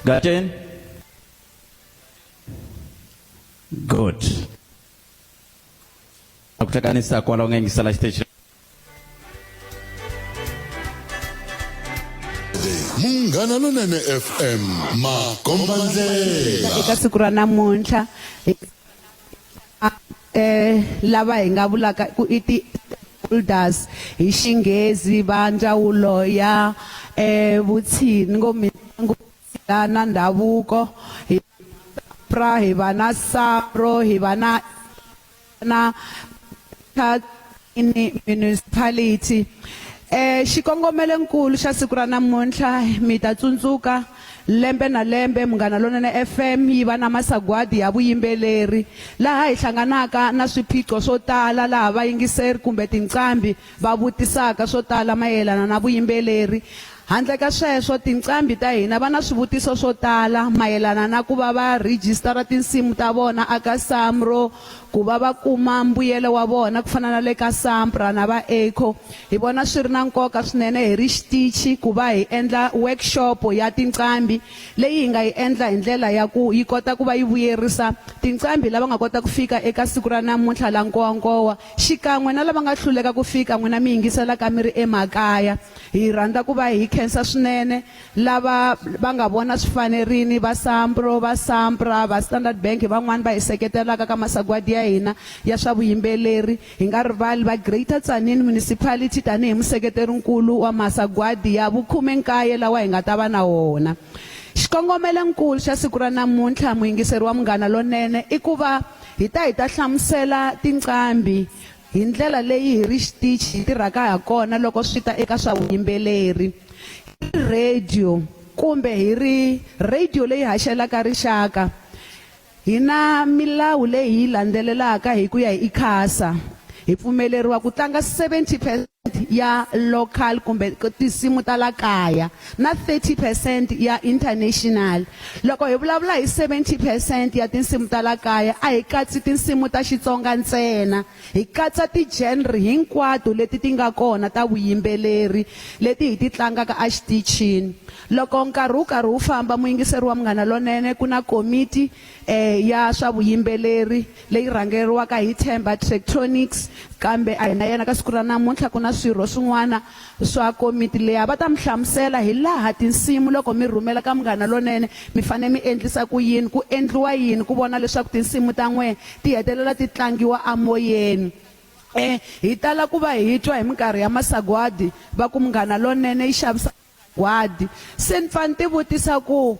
Gatsheni. Good. Ku hlanganisa kwalaho nga yingisela xiteji. Munghana Lonene FM makombandlela. Eka siku ra namuntlha eh lava hi nga vulaka ku i ti holders hi xinghezi va ndzawulo ya eh vutshini ngo mitlangu na ndhavuko hi pra hi va na SAMRO hi va na na municipality eh xikongomelonkulu xa siku ra namuntlha mi ta tsundzuka lembe na lembe Munghana Lonene FM yi va na masagwadi ya vuyimbeleri laha hi hlanganaka na swiphiqo swo tala laha vayingiseri kumbe tinqambi va vutisaka swo tala mayelana na vuyimbeleri. Handle ka sweswo, tinqambi ta hina va na swivutiso swo tala mayelana na ku va va rhijisitara tinsimu ta vona aka SAMRO, ku va va kuma mbuyelo wa vona ku fana na le ka SAMPRA na va ECHO. Hi vona swi ri na nkoka swinene hi ri xitichi ku va hi endla workshop ya tinqambi leyi hi nga yi endla hi ndlela ya ku yi kota ku va yi vuyerisa tinqambi lava nga kota ku fika eka siku ra namuntlha la Nkowankowa Xikan'we na lava nga hluleka ku fika, n'wina mi yingiselaka mi ri emakaya, hi rhandza ku va hi khensa swinene lava va nga vona swi fanerini, va SAMPRO, va SAMPRA, va Standard Bank, hi van'wana va hi seketelaka ka masagwadi ya hina ya swa vuyimbeleri. Hi nga rivali va Greater Tzaneen Municipality tanihi museketeri-nkulu wa masagwadi ya vukhume-nkaye lawa hi nga ta va na wona. Xikongomelo-nkulu xa siku ra namuntlha, muyingiseri wa Munghana Lonene, i ku va Hi ta hi ta hlamusela tinqambi hi ndlela leyi hi ri xitichi hi tirhaka ha kona loko swi ta eka swa vuyimbeleri. Hi ri rhediyo kumbe hi ri rhediyo leyi haxelaka rixaka, hi na milawu leyi hi yi landzelelaka hi ku ya hi ICASA. Hi pfumeleriwa ku tlanga 70 percent ya local kumbe tinsimu ta la kaya na 30 percent ya international. Loko hi vulavula hi 70 percent ya tinsimu ta la kaya a hi katsi tinsimu ta Xitsonga ntsena, hi katsa ti-genre hinkwato leti ti nga kona ta vuyimbeleri leti hi ti tlangaka exitichini. Loko nkarhi wu karhi wu famba, muyingiseri wa Munghana Lonene, ku na komiti ya swa vuyimbeleri leyi rhangeriwaka hi Themba Trektronics, kambe a hi na yena ka siku ra namuntlha. Ku na swirho swin'wana swa komiti leya va ta mi hlamusela hi laha tinsimu loko mi rhumela ka Munghana Lonene mi fanele mi endlisa ku yini, ku endliwa yini ku vona leswaku tinsimu ta n'wehe ti hetelela ti tlangiwa emoyeni. E, hi tala ku va hi twa hi minkarhi ya masagwadi va ku Munghana Lonene yi xavisa Gwadi. Se ni pfa ni tivutisa ku,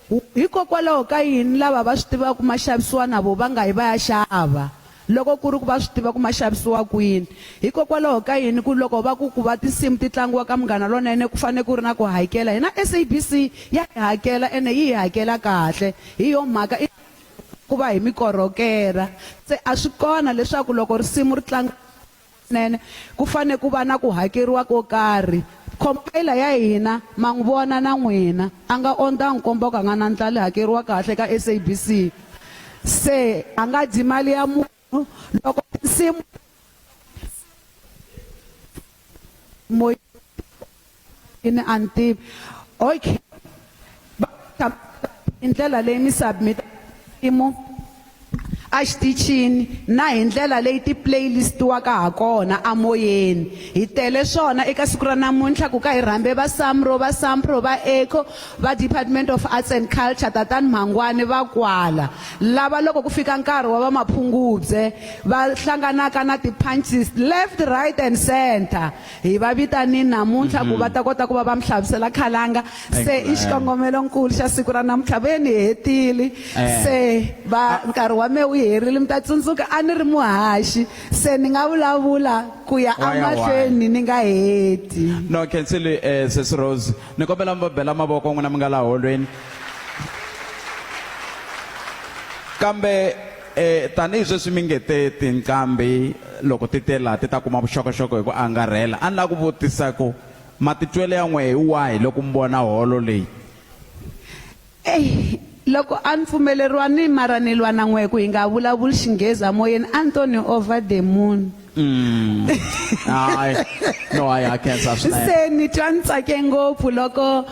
Hikokwalaho ka yini lava va swi tivaka ku ma xavisiwa na vo va nga yi va ya xava loko ku ri ku va swi tiva ku ma xavisiwa kwini? Hikokwalaho ka yini ku loko va ku ku va tinsimu ti tlangiwa ka Munghana Lonene ku fanele ku ri na ku hakela? Hina SABC ya hi hakela ene yi hi hakela kahle. Hi yo mhaka i ku va hi mi korhokela. Se a swi kona leswaku loko risimu ri tlangiwa Swinene, ku fanele ku va na ku hakeriwa ko karhi. Compiler ya hina ma n'wi vona na n'wina, a nga ondangi komba ku a nga na ndlala i hakeriwa kahle ka SABC. Se a nga dyi mali ya munhu loko tinsimu moyeni a ni tivi. Okay. Va hi ndlela leyi mi submit tinsimu exitichini na hi ndlela leyi ti playlistiwaka ha kona emoyeni. Hi tele swona eka siku ra namuntlha ku ka hi rhambe va SAMRO, va SAMPRO, va ECHO, va Department of Arts and Culture, Tatani Mhangwani va kwala. Lava loko ku fika nkarhi wa va Maphungubye va hlanganaka na ti-punches left, right and centre. Hi va vitanini namuntlha ku va ta kota ku va va mi hlavisela khalanga. Se i xikongomelonkulu xa siku ra namuntlha. Ve ni hetile. Se va nkarhi wa me wu herile. Mi ta tsundzuka a ni ri muhaxi, se ni nga vulavula ku ya emahlweni ni nga heti. No, khensile eh, Sesi Rose. Ni kombela mi va bela mavoko n'wina mi nga laha holweni. Kambe eh, tanihi sweswi mi nge te tinqambi loko ti te laha ti ta kuma vuxokoxoko hi ku angarhela, a ni lava ku vutisa ku matitwelo ya n'we hi wahi loko mi vona holo leyi? Eyi, loko a ni pfumeleriwa ni mara ni lwa na n'we ku hi nga vulavuli Xinghezi amoyeni, a ni to ni over the moon. Hayi no, hayi, ha khensa swinene. Se ni twa ni tsake ngopfu loko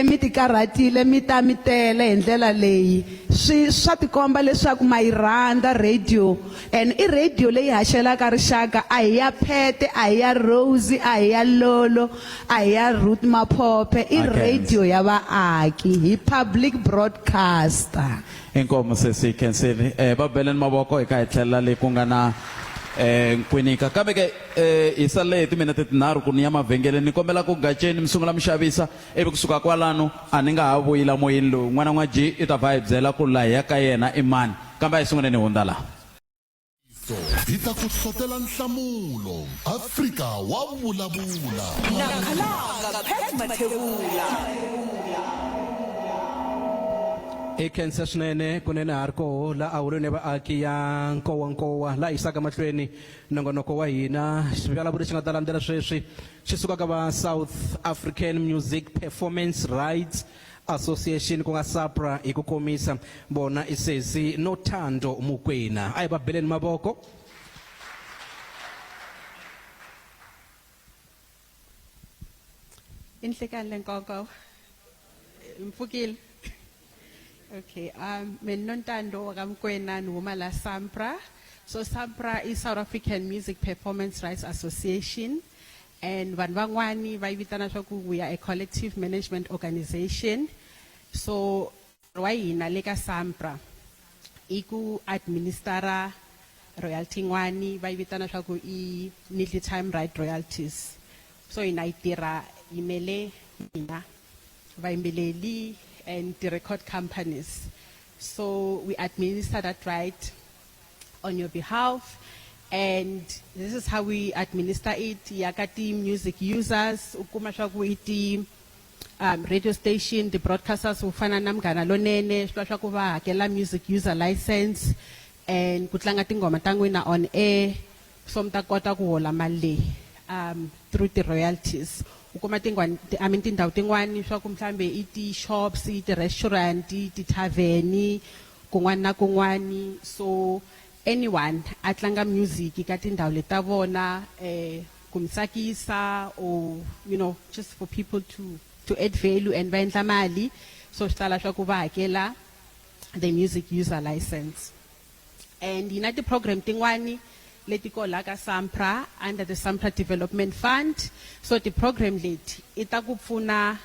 mi tikarhatile mi ta mi tele hi ndlela leyi. Swi swa tikomba leswaku ma yi rhandza radio, and i radio leyi haxelaka rixaka. A hi ya Phete, a hi ya Rose, a hi ya Lolo, a hi ya Ruth Maphophe, i I radio ya vaaki, hi public broadcaster. Inkomu sesi khensile. Va beleni mavoko hi ka hi tlhelela le ku nga na Nkwinika. Kambe ke hi salele hi timinete tinharhu ku ni ya mavhengeleni. Ni kombela ku Gaceni mi sungula mi xavisa, ivi kusuka kwalano a ni nga ha vuyi la moyeni lowu. N'wana n'wa G i ta vha hi byela ku laha hi ya ka yena i mani. Kambe a hi sunguleni hi hundza laha. Hi ta ku hlotela nhlamulo. Afrika wa vulavula. Na Khalanga Pat Mathebula. Hi khensa swinene kunene ha ri koho la aholweni ya vaaki ya Nkowankowa la yisaka mahlweni nongonoko wa hina. Xivulavuri lexi nga ta landzela sweswi xi suka ka va South African Music Performance Rights Association, ku nga SAPRA hi ku komisa. Vona i sesi Nothando Mokoena. A hi va beleni mavoko. Inhlekani lenkoko. Mpfukile. Okay, mina Nontando wakaMkwena, ni huma la SAMPRA. So SAMPRA is South African Music Performance Rights Association, and vanhu van'wani va yi vitana swa ku we are a collective management organization. So wa hina le ka SAMPRA i ku administera royalty yin'wani va yi vitana swa ku i needle time right royalties. So hina yi tirha yimele hina vayimbeleri and the record companies. So we administer that right on your behalf, and this is how we administer it. Ya ka ti music users, u kuma swa ku i ti radio station, the broadcasters u fana na Munghana Lonene, swi swa ku va hakela music user license and ku tlanga tinghoma ta n'wina on air, so mi ta kota ku hola mali leyi through ti royalties. U kuma tin'wani, I mean tindhawu tin'wani swa ku mhlambe i ti shops, i ti restaurant, ti tavern, kun'wana na kun'wani. So anyone a tlanga music ka tindhawu leti ta vona ku mi tsakisa or just for people to add value and va endla mali, so swi tala swa ku va hakela the music user license. And hi na ti-program tin'wani leti ko la ka SAMPRA under the SAMPRA Development Fund. So ti-program leti i ta ku pfuna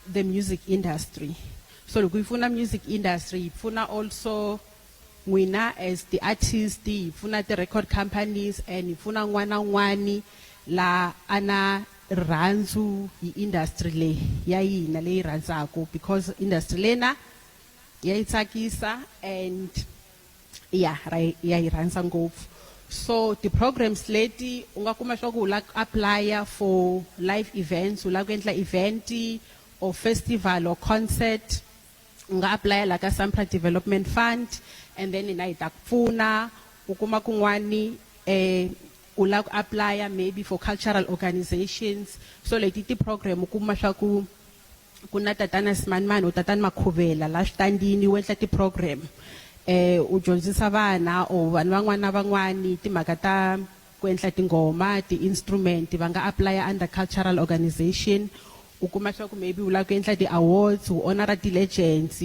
the music industry. So loko yi pfuna music industry, yi pfuna also n'wina as the artist, yi pfuna ti-record companies, and yi pfuna n'wana n'wani la a na rirhandzu hi industry leyi ya hina leyi rhandzaku, because industry lena ya yi tsakisa and ya ra ya yi rhandza ngopfu. So ti-programs leti u nga kuma swa ku u lava ku apply for live events, u lava ku endla event or festival or concert, u nga apply la ka SAMPRA Development Fund, and then hina hi ta ku pfuna. U kuma kun'wani u lava ku apply maybe for cultural organizations. So leti ti-program u kuma swa ku ku na tatana Simanimani or tatana Makhuvela la switandini u endla ti-program, u dyondzisa vana or vanhu van'wana na van'wani timhaka ta ku endla tinghoma, ti-instrument, va nga apply under cultural organization. U kuma swa ku maybe u lava ku endla ti-awards, u honora ti-legends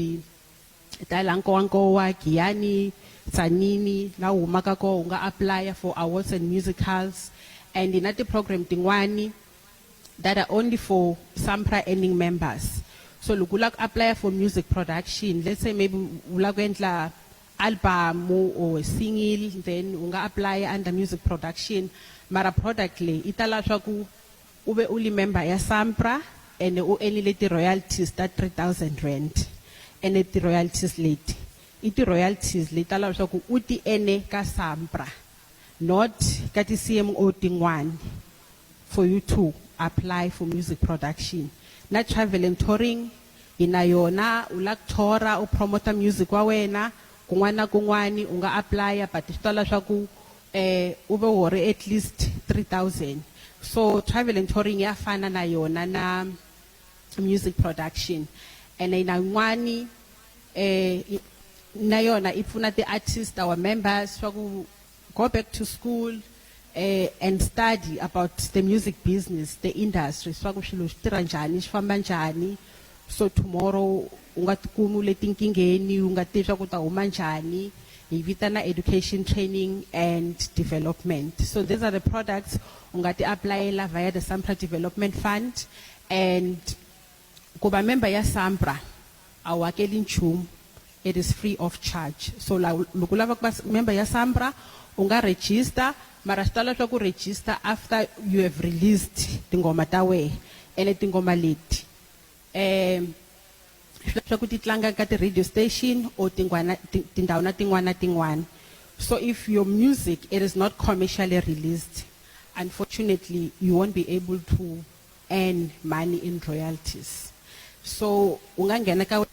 ta la Nkowankowa, Giyani, Tzaneen, la u humaka kona, u nga apply for awards and musicals. And na ti-program tin'wani that are only for SAMPRA earning members. So loko u lava ku apply for music production, let's say maybe u lava ku endla album or single, then u nga apply under music production. Mara product leyi i ta lava swa ku u ve u li member ya SAMPRA and u earnile ti-royalties ta 3000 rand. Ene ti-royalties leti i ti-royalties leti ta lava swa ku u ti ene ka SAMPRA, not ka ti-CMO tin'wani, for you to apply for music production. Na travel and touring hi na yona. U lava ku tour-a, u promota music wa wena kun'wana na kun'wani, u nga apply, but swi ta lava swa ku u ve u hore at least 3000. So travel and touring ya fana na yona na music production. And na yin'wani na yona i pfuna ti-artist, our members, swa ku go back to school. And study about the music business, the industry, swa ku swilo swi tirha njhani, swi famba njhani. So tomorrow u nga tikumi u le tinkingheni, u nga tivi swa ku ta huma njhani. Hi vitana education, training and development. So these are the products u nga ti applyela via the SAMPRA Development Fund. And ku va member ya SAMPRA a wu hakeli nchumu, it is free of charge. So la loko u lava ku va member ya SAMPRA, u nga register, mara swi tala swa ku register after you have released tinghoma ta wehe. Ene tinghoma leti swi swa ku ti tlanga ka ti-radio station or tingwana tindhawu na tin'wana na tin'wana. So if your music, it is not commercially released, unfortunately you won't be able to earn money in royalties. So u nga nghena ka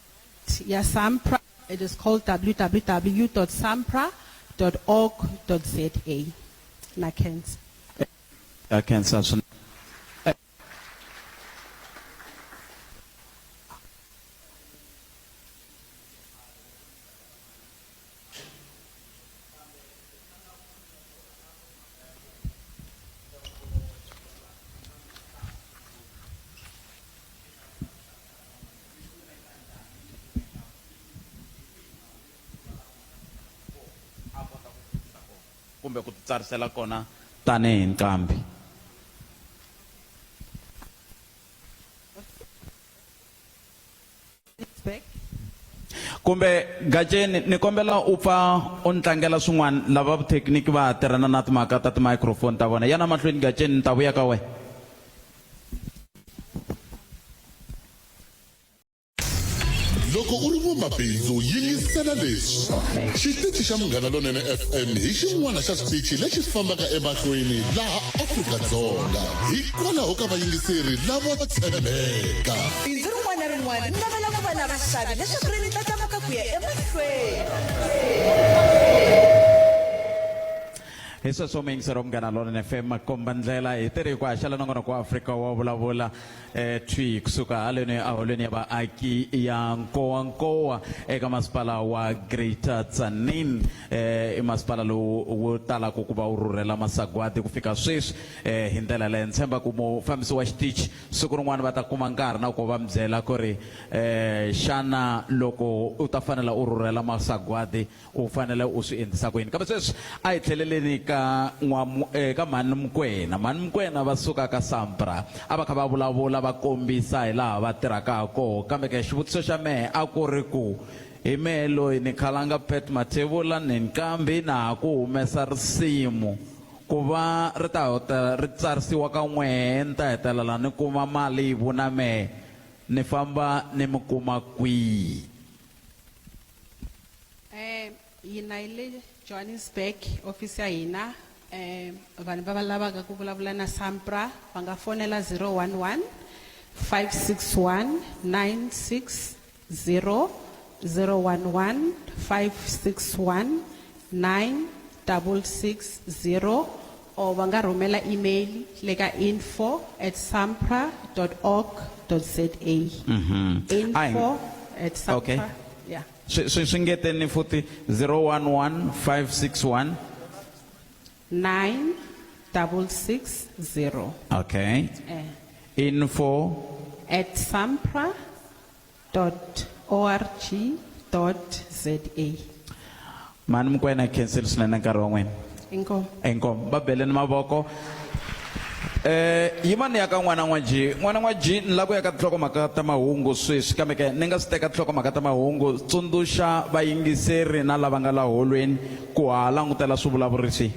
ya SAMPRA, it is called www.sampra.org.za. Na khensa. Ya khensa swinene. Kumbe ku titsarisela kona tanihi nqambi. Back. Kumbe Gaceni, ni kombela u pfa u ni tlangela swin'wana, lava vuthekiniki va ha tirhana na timhaka ta ti-microphone ta vona. Yana mahlweni Gaceni, ni ta vuya ka wena. Loko u ri n'wamabindzu, yingisela leswi. Xitichi xa Munghana Lonene FM hi xin'wana xa switichi lexi fambaka emahlweni laha Afrika-Dzonga hikwalaho ka vayingiseri lavo tshembeka. Bindzu rin'wana na rin'wana ri navela ku va na vaxavi leswaku ri ndlandlamuka ku ya emahlweni. Hi sweswo muyingiseri wa Munghana Lonene FM, makomba ndlela hi tirhi hi ku haxela nongonoko wa Afrika wa vulavula. Thwi kusuka haleni eholweni ya vaaki ya Nkowankowa eka masipala wa Greater Tzaneen. I masipala lowu wu talaka ku va wu rhurhela masagwadi ku fika sweswi. Hi ndlela yaleyo ni tshemba ku mufambisi wa xitichi siku rin'wana va ta kuma nkarhi na ku va mi byela ku ri xana loko u ta fanela u rhurhela masagwadi u fanele u swi endlisa ku yini. Kambe sweswi a hi tlheleleni ka n'wa ka mhani Mukwena. Mhani Mukwena va suka ka SAMPRA, a va kha va vulavula va kombisa hi laha va tirhaka ha koho. Kambe ke xivutiso xa mehe a ku ri ku hi mehe loyi ni khalanga Pat Mathebula ni nqambi na ha ku humesa risimu ku va ri ta hotela ri tsarisiwa ka n'wehe ni ta hetelela ni kuma mali yi vuna mehe ni famba ni mi kuma kwihi? Hina hi le Johannesburg, office ya hina. Vanhu va va lavaka ku vulavula na SAMPRA va nga fonela 011 561 960, 011 561 9660, or va nga rhumela email le ka info@sampra.org.za. Info at SAMPRA. Okay. Yeah. Swi swi swi ngeteni futhi 011 561 9660. Okay. Info At sampra dot org dot za. Mhani Mukwena, khensile swinene nkarhi wa n'wina. Inkomu. Inkomu. Va beleni mavoko. Yimani ya ka n'wana n'wa G. N'wana n'wa G, ni lava ku ya ka tinhlokomhaka ta mahungu sweswi, kambe ke ni nga si teka tinhlokomhaka ta mahungu, tsundzuxa vayingiseri na lava nga la holweni ku ha langutela swivulavuri swihi.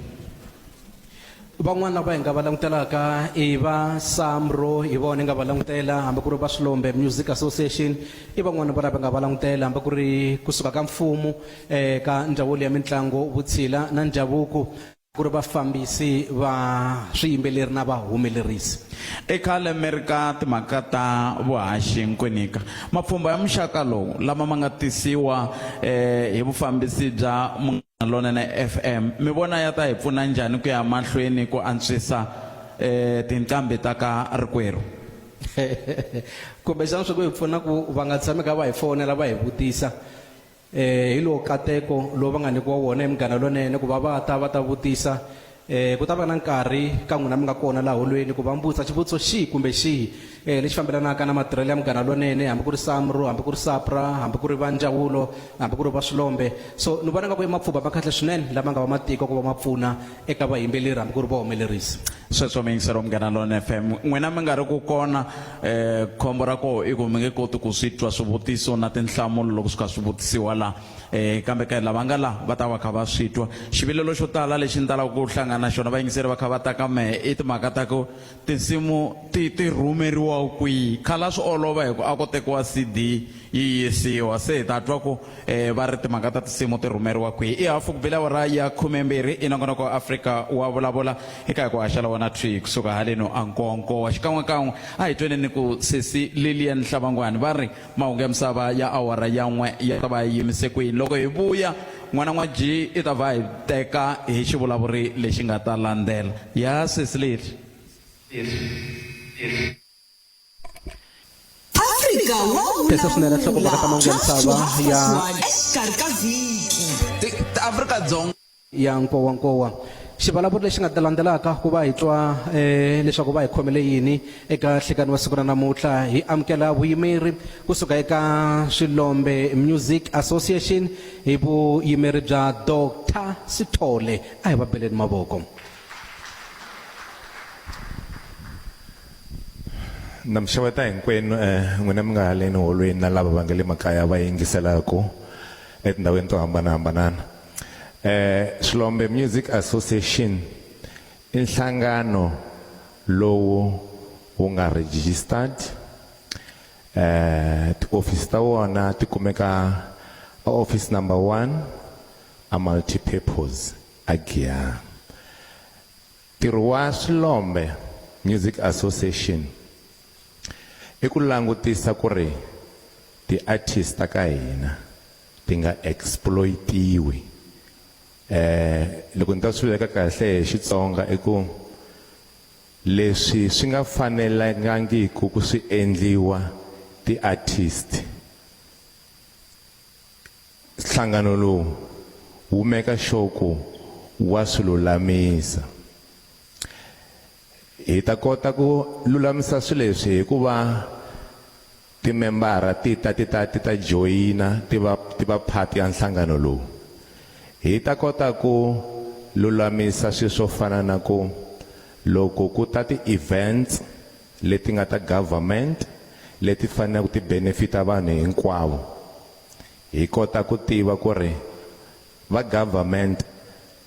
Van'wana lava hi nga va langutelaka i va SAMRO, hi vona hi nga va langutela, hambi ku ri va Swilombe Music Association i van'wana va lava nga va langutela, hambi ku ri kusuka ka mfumo ka ndzawulo ya mitlangu, vutshila na ndhavuko, ku ri vafambisi va swiyimbeleri na vahumelerisi. I khale mi ri ka timhaka ta vuhaxi Nkwinika. Mapfhumba ya muxaka lowu lama ma nga tisiwa hi vufambisi bya Munghana Lonene FM, mi vona ya ta hi pfuna njhani ku ya mahlweni ku antswisa tinqambi ta ka rikwerhu? Kumbexana swi ku hi pfuna ku va nga tshami kha va hi fonela va hi vutisa. Hi lowu kateko lowu va nga nyikiwa wona hi Munghana Lonene ku va va ta va ta vutisa. Eh ku ta va na nkarhi ka n'wina mi nga kona laha holweni ku va mi vutisa xivutiso xihi kumbe xihi eh lexi fambelanaka na matirhelo ya Munghana Lonene hambi ku ri SAMRO hambi ku ri SAPRA hambi ku ri va ndzawulo hambi ku ri va Swilombe. So ni vona nga ku i mapfhumba ma kahle swinene lama nga va matiko ku va ma pfuna eka vayimbeleri hambi ku ri vahumelerisi. Sweswo mi yingisela Munghana Lonene FM. N'wina mi nga ri ku kona eh khombo ra koho i ku mi nge koti ku swi twa swivutiso na tinhlamulo loko swi kha swi vutisiwa la. Eh kambe ka lava nga la va ta va kha va swi twa. Xivilelo xo tala lexi ni talaka ku hlangana na xona vayingiseri va kha va ta ka mehe i timhaka ta ku tinsimu ti ti rhumeriwa kwihi. Khale a swi olova hi ku a ko tekiwa CD yi yisiwa se hi ta twa ku eh va ri timhaka ta tinsimu ti rhumeriwa kwihi. I hafu ku bile awara ya khumembirhi i nongonoko wa Afrika wa vulavula eka hi ku haxa la wena thwi kusuka haleno a Nkowankowa. Xikan'wekan'we a hi tweneni ku sesi Lillian Hlabangwani va ri Mahungu ya misava ya awara ya n'we ya ta va yi yimise kwini? Loko hi vuya, n'wana n'wa G i ta va hi teka hi xivulavuri lexi nga ta landzela. Ya sesi Lily. Afrika wa Khensa swinene nhlokomhaka ta mahungu ya misava ya exikarhi ka vhiki. Afrika-Dzonga. Ya Nkowankowa. Xivulavuri lexi nga ta landzelaka ku va hi twa eh, leswaku va hi khomele yini eka nhlekani wa siku ra namuntlha hi amukela vuyimeri kusuka eka Swilombe Music Association hi vuyimeri bya Dr Sithole. A hi va beleni mavoko. Na mi xeweta hinkwenu eh n'wina mi nga haleni holweni na lava va nga le makaya va yingiselaku etindhawini to hambanahambana. Eh Swilombe Music Association i nhlangano lowu wu nga registered eh tiofisi ta wona ti kumeka office number 1 a multi-purpose a Giyani. Ntirho wa Swilombe Music Association i ku langutisa ku ri ti-artist ta ka hina ti nga exploitiwi eh loko ni ta swi veka kahle hi Xitsonga i ku leswi swi nga fanelangangiku ku swi endliwa ti-artist nhlangano lowu wu meka sure ku wa swi lulamisa hi ta kota ku lulamisa swilo leswi hikuva Timembara ti ta ti ta ti ta joyina ti va ti va part ya nhlangano lowu. Hi ta kota ku lulamisa swilo swo fana na ku loko ku ta ti-events leti nga ta government leti faneleke ti benefit-a vanhu hinkwavo hi kota ku tiva ku ri va government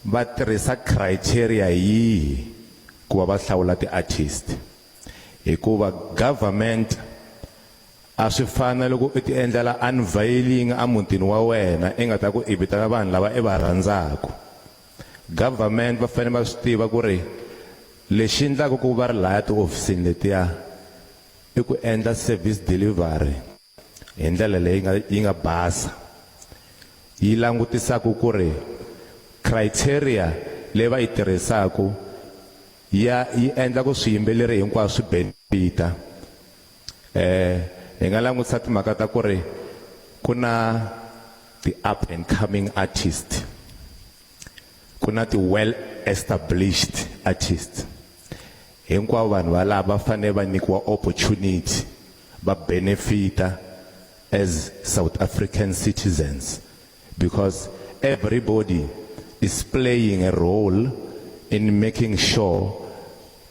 va tirhisa criteria yihi ku va va hlawula ti-artist. Hikuva government a swi fani na loko u ti endlela unveiling emutini wa wena i nga ta ku i vitana vanhu lava i va rhandzaka. Government va fanele va swi tiva ku ri lexi endlaka ku va ri laya tihofisini letiya i ku endla service delivery hi ndlela leyi nga yi nga basa yi langutisaka ku ri criteria leyi va yi tirhisaka ya yi endla ku swiyimbeleri hinkwaswo swi benefita eh hi nga langutisa timhaka ta ku ri ku na ti-up and coming artist ku na ti-well established artist hinkwavo vanhu valava va fanele va nyikiwa opportunity va benefita as South African citizens because everybody is playing a role in making sure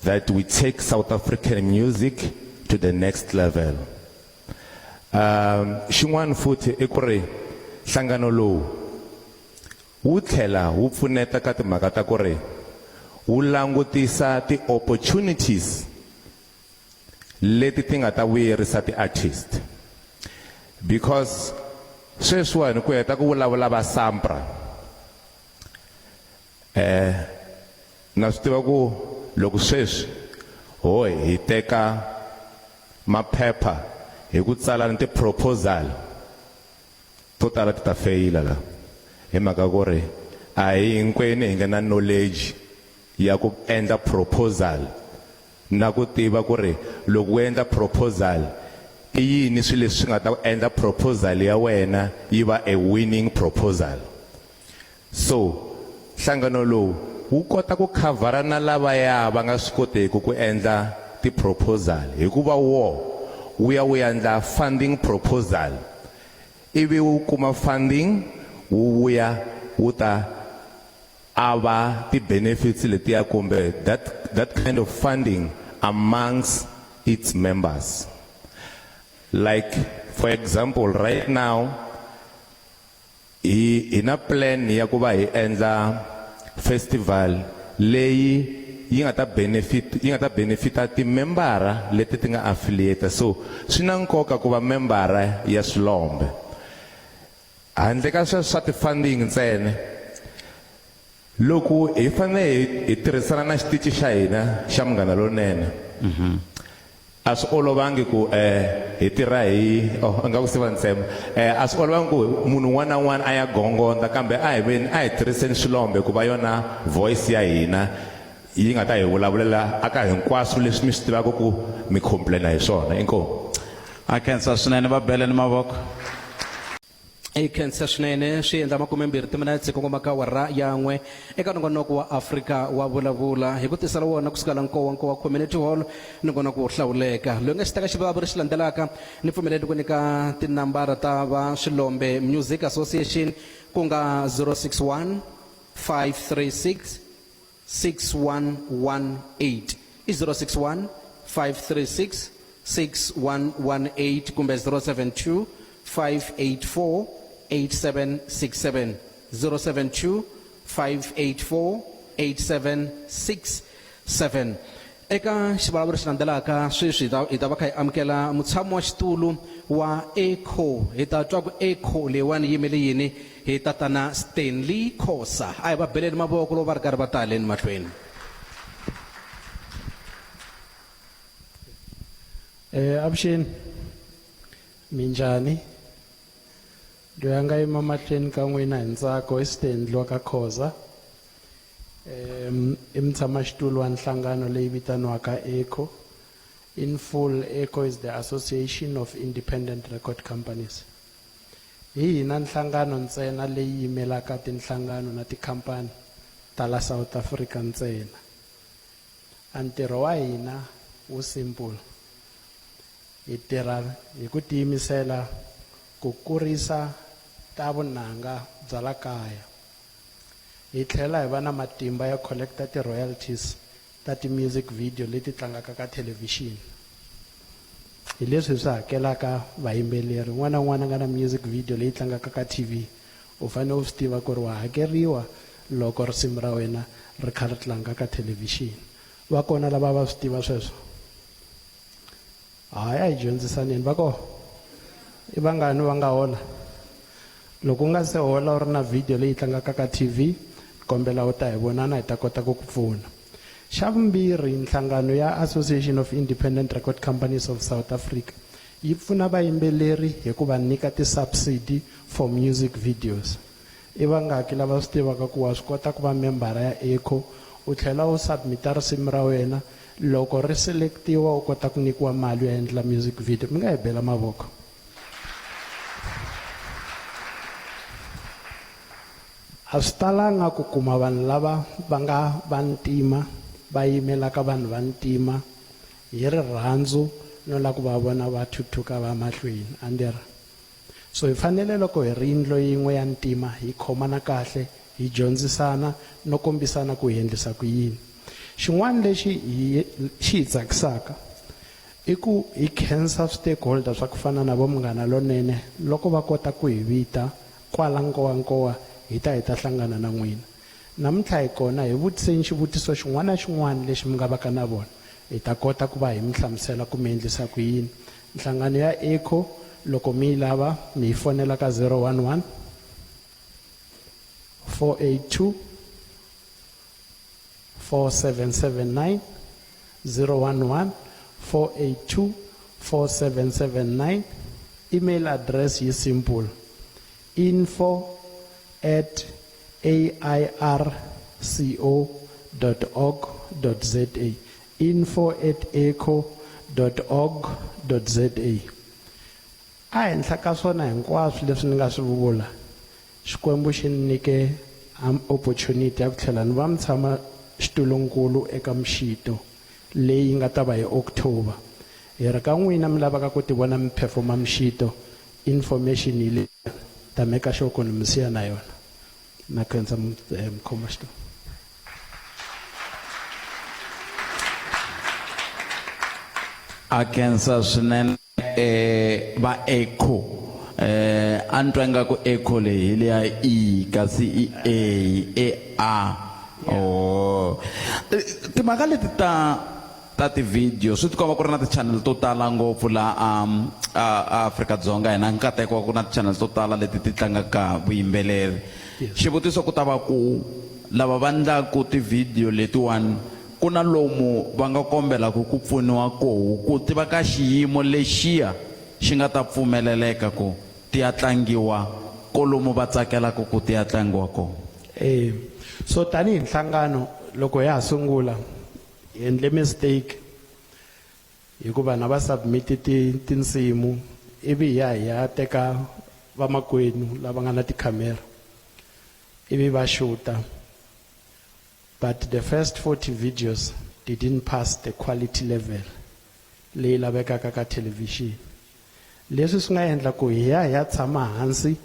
that we take South African music to the next level. Um xin'wana futhi i ku ri nhlangano lowu wu tlhela wu pfuneta ka timhaka ta ku ri wu langutisa ti-opportunities leti ti nga ta vuyerisa ti-artist because sweswiwani ku heta ku vulavula va SAMPRA eh na swi tiva ku loko sweswi ho hi teka maphepha hi ku tsala ni ti-proposal to tala ti ta feyila la hi mhaka ku ri a hi hinkwenu hi nga na knowledge ya ku endla proposal na ku tiva ku ri loko u endla proposal i yini swilo leswi swi nga ta ku endla proposal ya wena yi va a winning proposal so nhlangano lowu. wu kota ku khavhara na lavaya va nga swi koteki ku endla ti-proposal hikuva wo wu ya wu endla funding proposal ivi wu kuma funding wu vuya wu ta ava ti-benefits letiya kumbe that kind of funding amongst its members. Like for example, right now hi na plan ya ku va hi endla festival leyi yi nga ta benefit yi nga ta benefita timembara leti ti nga affiliate. So swi na nkoka ku va membara ya Swilombe. Handle ka sweswo swa ti-funding ntsena, loko hi fanele hi tirhisana na xitichi xa hina xa Munghana Lonene, a swi olovangi ku hi tirha hi oh nga ku siva ntsema a swi olovangi ku munhu un'wana na un'wana a ya gongonda, kambe a hi veni a hi tirhiseni Swilombe ku va yona voice ya hina yi nga ta hi vulavulela aka hinkwaswo leswi mi swi tivaka ku mi complaina hi swona. Inkomu. A khensa swinene, va beleni mavoko. I khensa swinene. Swi endla 20 timinetse kongoma ka awara ya 1 eka nongonoko wa Afrika wa Vulavula hi ku tisela wona kusuka la Nkowankowa Community Hall, nongonoko wo hlawuleka loyi nga xi teka xivulavuri xi landzelaka. Ni pfumeleli ku nyika tinambara ta va Swilombe Music Association, ku nga 061 536 6118, i 061 536 6118 kumbe 072 584 8767, 072 584 8767. Eka xivulavuri xi landzelaka sweswi hi ta va kha hi amukela mutshami wa xitulu wa ECO. Hi ta twa ku ECO leyiwani yimele yini hi tatana Stanley Khosa. A hi va beleni mavoko loko va ri karhi va ta haleni mahlweni. Avuxeni, minjhani? Loyi a nga yima mahlweni ka n'wina hi ntsako i Stanley wa ka Khoza. I mutshamaxitulu wa nhlangano leyi vitaniwaka ECO. In full, ECO is the Association of Independent Record Companies. Hi hina nhlangano ntsena leyi yimelaka tinhlangano na tikhampani ta la South Africa ntsena. A ntirho wa hina wu simple. Hi tirha hi ku tiyimisela ku kurisa ta vunanga bya la kaya. Hi tlhela hi va na matimba ya collecta ti-royalties ta ti-music video leti tlangaka ka television. Hi leswi hi swi hakelaka vayimbeleri. Un'wana na un'wana a nga na music video leyi tlangaka ka TV, u fanele u swi tiva ku ri wa hakeriwa loko risimu ra wena ri kha ri tlanga ka television. Va kona lava va swi tiva sweswo? Hayi, a hi dyondzisaneni. Va kona? I vangani va nga hola? Loko u nga se hola u ri na video leyi tlangaka ka TV, kombela u ta hi vonana hi ta kota ku ku pfuna. Xa vumbirhi, nhlangano ya Association of Independent Record Companies of South Africa yi pfuna vayimbeleri hi ku va nyika ti-subsidy for music videos. I vangaki lava swi tivaka ku wa swi kota ku va membara ya ECO u tlhela u submita risimu ra wena, loko ri selectiwa u kota ku nyikiwa mali yo endla music video? Mi nga hi bela mavoko. A swi talanga ku kuma vanhu lava va nga vantima va yimelaka vanhu vantima hi rirhandzu no lava ku va vona va thuthuka va mahlweni andira. So hi fanele loko hi ri yindlo yin'we ya ntima hi khomana kahle, hi dyondzisana no kombisana ku hi endlisa ku yini. Xin'wana lexi hi xi hi tsakisaka i ku hi khensa stakeholder swa ku fana na vo Munghana Lonene loko va kota ku hi vita kwala Nkowankowa hi ta hi ta hlangana na n'wina. Namuntlha hi kona, hi vutiseni xivutiso xin'wana na xin'wana lexi mi nga vaka na vona, hi ta kota ku va hi mi hlamusela ku mi endlisa ku yini. Nhlangano ya ECO loko mi yi lava mi yi fonela ka 011 482 4779, 011 482 4779. Email address yi simple, info at airco dot org dot za, info at eco dot org dot za. A henhla ka swona hinkwaswo leswi ni nga swi vula, Xikwembu xi ni nyike Opportunity ya ku tlhela ni va mutshama xitulunkulu eka mixito leyi nga ta va hi October. Hi ri ka n'wina mi lavaka ku ti vona mi performa mixito, information yi le ta make sure ku ni mi siya na yona. Na khensa mkhoma xitulu. A khensa swinene va Echo. A ni twa ingaku Echo leyi hi leya E kasi i A, E A. Oh. Timhaka leti ta ti-video swi tikomba ku ri na ti-channel to tala ngopfu laha a Afrika-Dzonga hina nkateko wa ku na ti-channel to tala leti ti tlangaka vuyimbeleri. Xivutiso ku ta va ku lava va ndlaku ti-video letiwani ku na lomu va nga kombelaka ku pfuniwa koho ku tiva ka xiyimo lexiya xi nga ta pfumeleleka ku ti ya tlangiwa kolomu va tsakelaka ku ti ya tlangiwa kona. So tanihi nhlangano loko ya ha sungula hi endle mistake hikuva na va submit tinsimu ivi hi ya hi ya teka vamakwenu lava nga na tikhamera ivi va shoota, but the first 40 videos didn't pass the quality level leyi lavekaka ka television. Leswi swi nga endla ku hi ya hi ya tshama hansi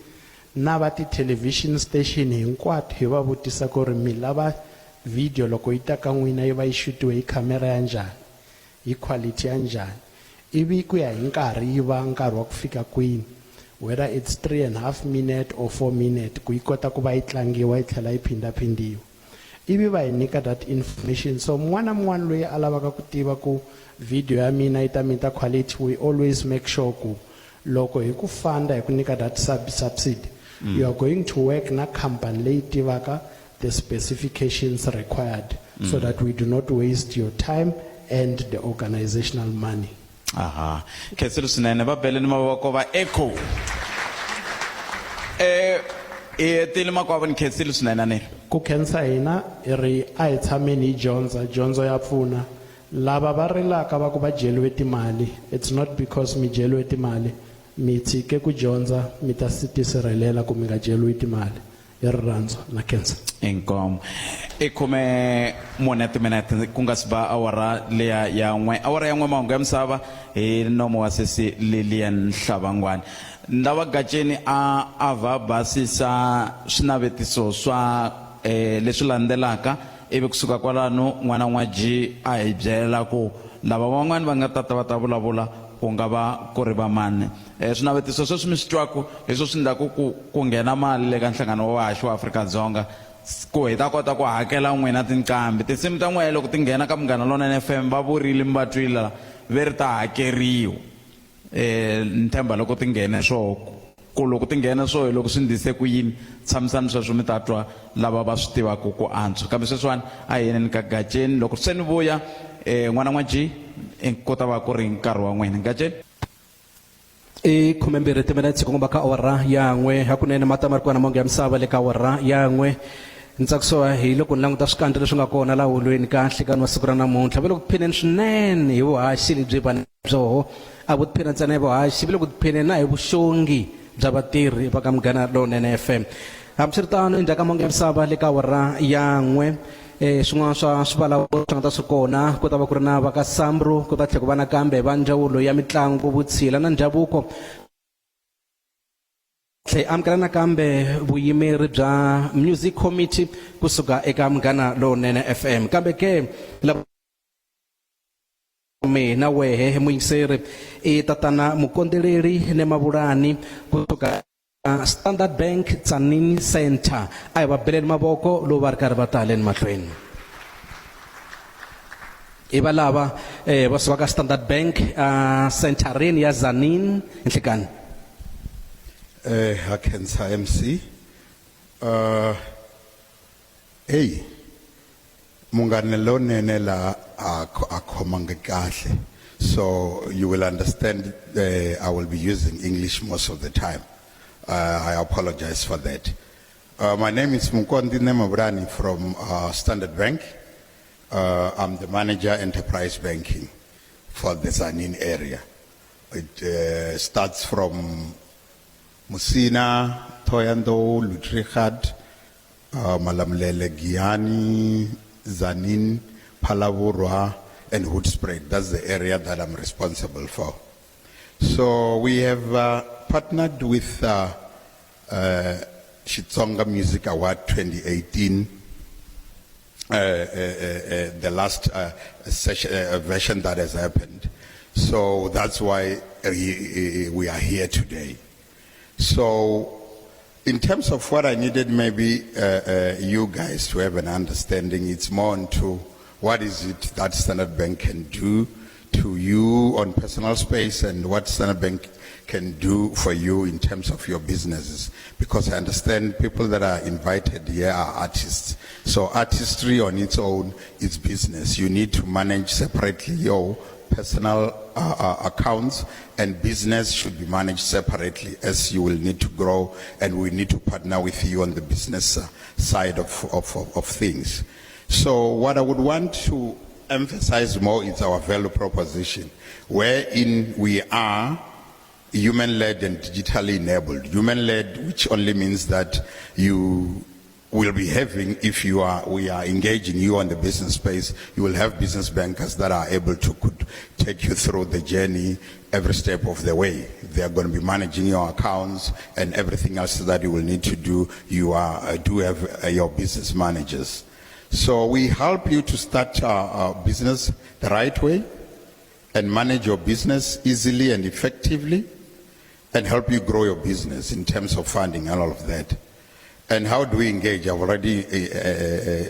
na va ti-television station hinkwato hi va vutisa ku ri mi lava video loko yi ta ka n'wina yi va yi xutiwe hi khamera ya njhani, hi quality ya njhani, ivi ku ya hi nkarhi yi va nkarhi wa ku fika kwini, whether it's 3.5 minute or 4 minute, ku yi kota ku va yi tlangiwa yi tlhela yi phindaphindiwa, ivi va hi nyika that information. So mun'wana na mun'wana loyi a lavaka ku tiva ku video ya mina yi ta meeta quality, we always make sure ku loko hi ku funda hi ku nyika that subsidy, you are going to work na company leyi tivaka the specifications required, so that we do not waste your time and the organizational money. Aha, khensile swinene, va beleni mavoko va Echo. Hi hetile makwavo, ni khensile swinene aneri. Ku khensa hina, hi ri a hi tshameni hi dyondza, dyondzo ya pfuna. Lava va rilaka va ku va dyeliwe timali, it's not because mi dyeliwe timali, mi tshike ku dyondza mi ta tisirhelela ku mi nga dyeliwi timali. Hi rirhandzu na khensa. Inkomu. I 14 timinete ku nga si ba awara leya ya n'we, awara ya n'we, mahungu ya misava hi nomo wa sesi Lilian Hlavangwani. Lava Gaceni a va basisa swinavetiso swa leswi landzelaka, ivi kusuka kwalano n'wana n'waji a hi byela ku lava van'wani va nga tata va ta vulavula ku nga va ku ri vamani. Swinavetiso sweswi mi swi twaku hi swo swi endlaku ku nghena mali le ka nhlangano wa vahaxi wa Afrika-Dzonga ku hi ta kota ku hakela n'wina tinqambi. Tinsimu ta n'wina loko ti nghena ka Munghana Lonene FM va vurile mi va twile la ve ri ta hakeriwa. Ni tshemba loko ti nghene swo ku loko ti nghena swo hi loko swi ndlise ku yini, tshamisani sweswo mi ta twa lava va swi tivaka ku antswa. Kambe sweswiwani a hi yeneni ka Gaceni, loko se ni vuya n'wana n'wa G ku ta va ku ri nkarhi wa n'wina. Gaceni. I 12 timinetse ku ngomba ka awara ya n'we, hakunene mata ma ri kona mongo ya misava le ka awara ya n'we. Ni tsakisiwa hi loko ni languta swikandza leswi nga kona laha holweni ka nhlikani wa siku ra namuntlha. Va le ku tiphineni swinene hi vuhaxi lebyi va byoho, a vo tiphina ntsena hi vuhaxi, va le ku tiphineni na hi vuxongi bya vatirhi va ka Munghana Lonene FM. Hambiswiritano, endzhaku ka mongo ya misava le ka awara ya n'we, swin'wana swa swivulavuri swi nga ta swi kona ku ta va ku ri na va ka Sambro, ku ta tlhela ku va nakambe va ndzawulo ya mitlangu, vutshila na ndhavuko. Tlhe amukela nakambe vuyimeri bya Music Committee kusuka eka Munghana Lowunene FM. Kambe ke mina wehe muyingiseri i tatana Mukondeleri ne Mavulani kusuka Standard Bank Tzaneen Centre. A hi va beleni mavoko lowu va ri karhi va ta haleni mahlweni. I va lava va suka ka Standard Bank centereni ya Tzaneen nhlikani. Ha khensa MC. Hey, munghana lonene la a khomangi kahle. So you will understand I will be using English most of the time. I apologize for that. My name is Mukondi Nemabrani from Standard Bank. I'm the manager enterprise banking for the Tzaneen area. It starts from Musina, Thohoyandou, Louis Trichardt, Malamulele, Giyani, Tzaneen, Phalaborwa, and Hoedspruit. That's the area that I'm responsible for. So we have partnered with Xitsonga Music Award 2018, the last session, version that has happened. So that's why we are here today. So in terms of what I needed maybe you guys to have an understanding, it's more into what is it that Standard Bank can do to you on personal space and what Standard Bank can do for you in terms of your businesses. Because I understand people that are invited here are artists. So artistry on its own is business. You need to manage separately your personal accounts, and business should be managed separately, as you will need to grow, and we need to partner with you on the business side of things. So what I would want to emphasize more is our value proposition, wherein we are human-led and digitally enabled. Human-led, which only means that you will be having, if you are, we are engaging you on the business space, you will have business bankers that are able to could take you through the journey every step of the way. They are going to be managing your accounts and everything else that you will need to do. You are, do have your business managers. So we help you to start business the right way and manage your business easily and effectively, and help you grow your business in terms of funding and all of that. And how do we engage? I've already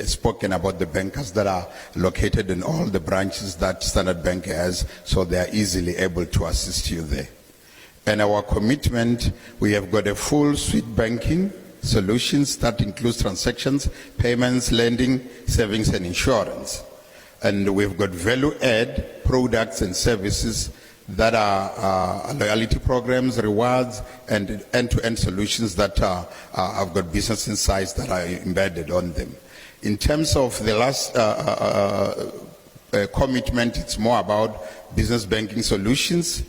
spoken about the bankers that are located in all the branches that Standard Bank has, so they are easily able to assist you there. And our commitment, we have got a full suite banking solutions that includes transactions, payments, lending, savings, and insurance. And we've got value add products and services that are loyalty programs, rewards, and end-to-end solutions that have got business insights that are embedded on them. In terms of the last commitment, it's more about business banking solutions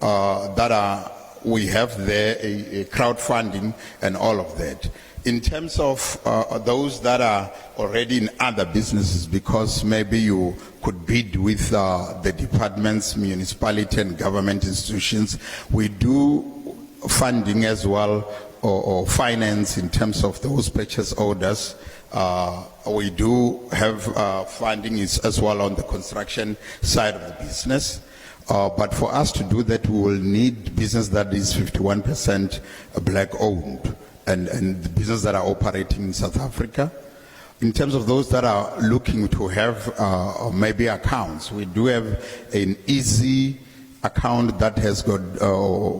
that are, we have there a crowdfunding and all of that. In terms of those that are already in other businesses, because maybe you could bid with the departments, municipality and government institutions, we do funding as well, or finance in terms of those purchase orders. We do have funding as well on the construction side of the business. But for us to do that, we will need business that is 51% black owned and the business that are operating in South Africa. In terms of those that are looking to have maybe accounts, we do have an easy account that has got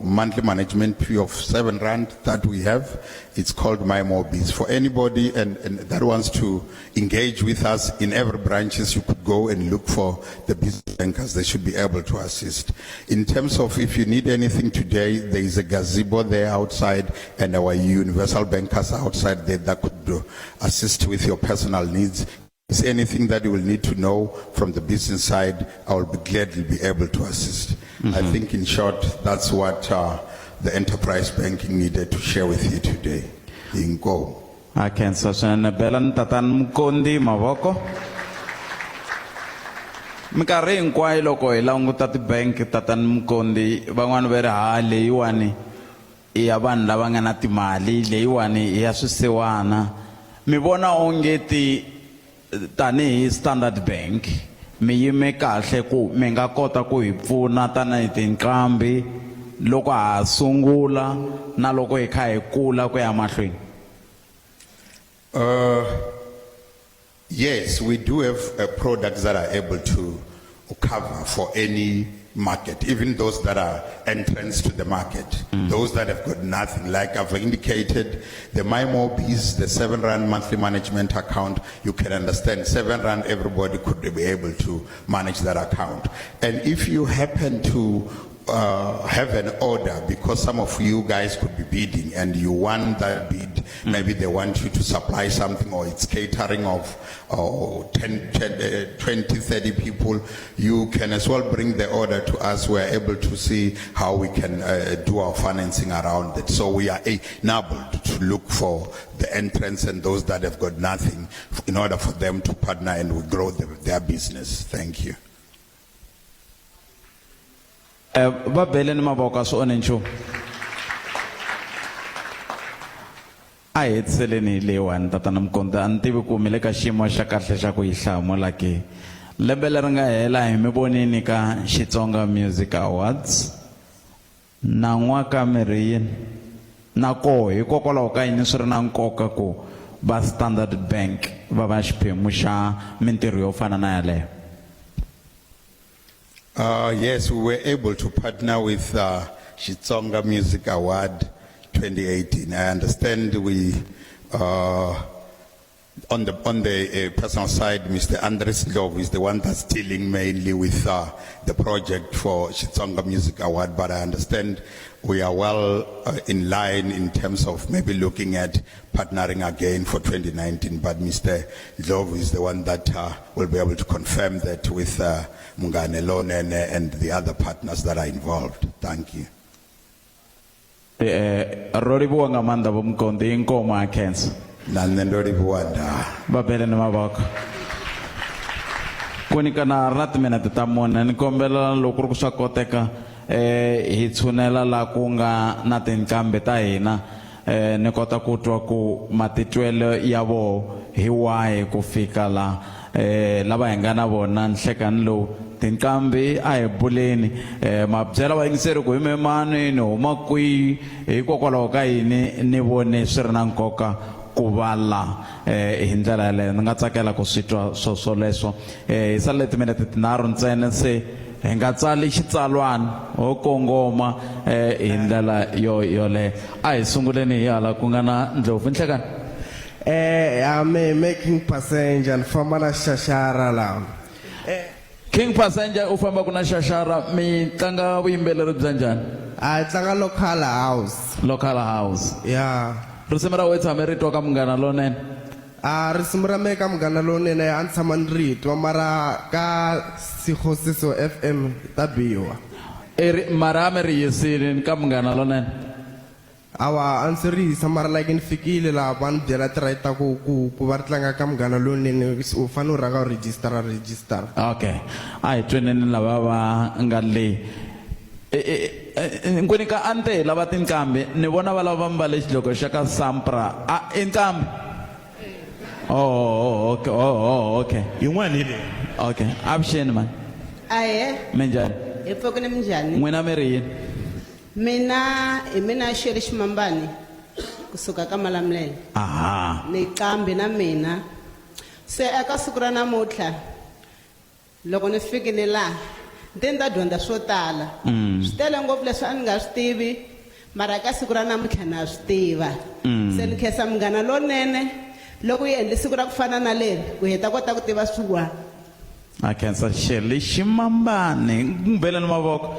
monthly management fee of 7 rand that we have. It's called My Mobiz. For anybody and that wants to engage with us in every branches, you could go and look for the business bankers. They should be able to assist. In terms of if you need anything today, there is a gazebo there outside, and our universal bankers are outside there that could assist with your personal needs. Is anything that you will need to know from the business side, I will be gladly be able to assist. I think in short, that's what the enterprise banking needed to share with you today. Inkomu. Ha khensa swinene, bela ni tatani Mukondi mavoko. Minkarhi hinkwayo loko hi languta tibank, tatani Mukondi, van'wani va ri ha leyiwani i ya vanhu lava nga na timali, leyiwani i ya swisiwana. Mi vona onge ti tanihi Standard Bank mi yime kahle ku mi nga kota ku hi pfuna tanihi tinqambi loko ha sungula na loko hi kha hi kula ku ya mahlweni? Yes, we do have products that are able to cover for any market, even those that are entrants to the market, those that have got nothing. Like I've indicated, the MyMobiz, the 7 rand monthly management account, you can understand 7 rand, everybody could be able to manage that account. And if you happen to have an order, because some of you guys could be bidding and you won that bid, maybe they want you to supply something, or it's catering of 10, 10, 20, 30 people, you can as well bring the order to us. We are able to see how we can do our financing around it. So we are enabled to look for the entrants and those that have got nothing in order for them to partner and we grow their business. Thank you. Va beleni mavoko, a swi onhe nchumu. A hi hetiseleni hi leyiwani, tatana Mukonti. A ni tivi ku mi le ka xiyimo xa kahle xa ku yi hlamula ke. Lembe leri nga hela hi mi vonini ka Xitsonga Music Awards, nan'waka mi ri yini na koho? Hikokwalaho ka yini swi ri na nkoka ku va Standard Bank va va xiphemu xa mintirho yo fana na yaleyo? Yes, we were able to partner with Xitsonga Music Award 2018. I understand we, on the personal side, Mr. Andres Ndlovu is the one that's dealing mainly with the project for Xitsonga Music Award, but I understand we are well in line in terms of maybe looking at partnering again for 2019, but Mr. Ndlovu is the one that will be able to confirm that with Munghana Lonene and the other partners that are involved. Thank you. Ro livhuwa nga maanḓa, Vho Mukonḓi, inkomo a khensa. Na nṋe ndo livhuwa, ndaa. Va beleni mavoko. Ku nyikana ri na timinete ta mune, ni kombela loko ku ri ku swa koteka hi tshunela la ku nga na tinqambi ta hina, ni kota ku twa ku matitwelo ya voho hi wahi ku fika la lava hi nga na vona nhlekani lowu. Tinqambi, a hi buleni, ma byela vayingiseri ku hi me mani, ni huma kwihi, hikokwalaho ka yini ni vone swi ri na nkoka ku va la hi ndlela yaleyo. Ni nga tsakela ku swi twa swo swoleswo. Hi salele timinete tinharhu ntsena, se hi nga tsali xitsalwana ho kongoma hi ndlela yo yoleyo. A hi sunguleni hi hala ku nga na Ndlopfu. Nhlekani. I'm a making passenger, ni famba na xaxara la. King Passenger, u fambaka na xaxara. Mi tlanga vuyimbeleri bya njhani? A hi tlanga local house. Local house. Yeah. Risimu ra wena tshame ri twa ka Munghana Lonene? A risimu ra mehe ka Munghana Lonene a ni tshama ni ri twa, mara ka Sikhosiso FM ta biwa. I ri mara a mi ri yisile ka Munghana Lonene? Awa, a ndzi ri yisa, mara like ni fikile laha va ni byela ti-right ta ku va ri tlanga ka Munghana Lonene u fanele u rhanga u registera. Okay, a hi tweneni lava va nga le. Nkwinika a ni te hi lava tinqambi, ni vona va lava mbale xidloko xa ka Sampra. A i nqambi? Oh, okay. Oh, okay. Yin'wana hi leyi. Okay, avuxeni mani. Ahe. Minjhani? Hi pfukile, minjhani? N'wina mi ri yini? Mina hi mina Xeri Ximambani kusuka ka Malamulele. Ni qambi na mina. Se eka siku ra namuntlha loko ni fikile laha ni ni ta dyondza swo tala. Swi tele ngopfu leswi a ni nga swi tivi, mara ka siku ra namuntlha na swi tiva. Se ni khensa Munghana Lonene loko yi endle siku ra ku fana na leri ku hi ta kota ku tiva swin'wana. A khensa, Shirley Ximambani. N'wi beleni mavoko.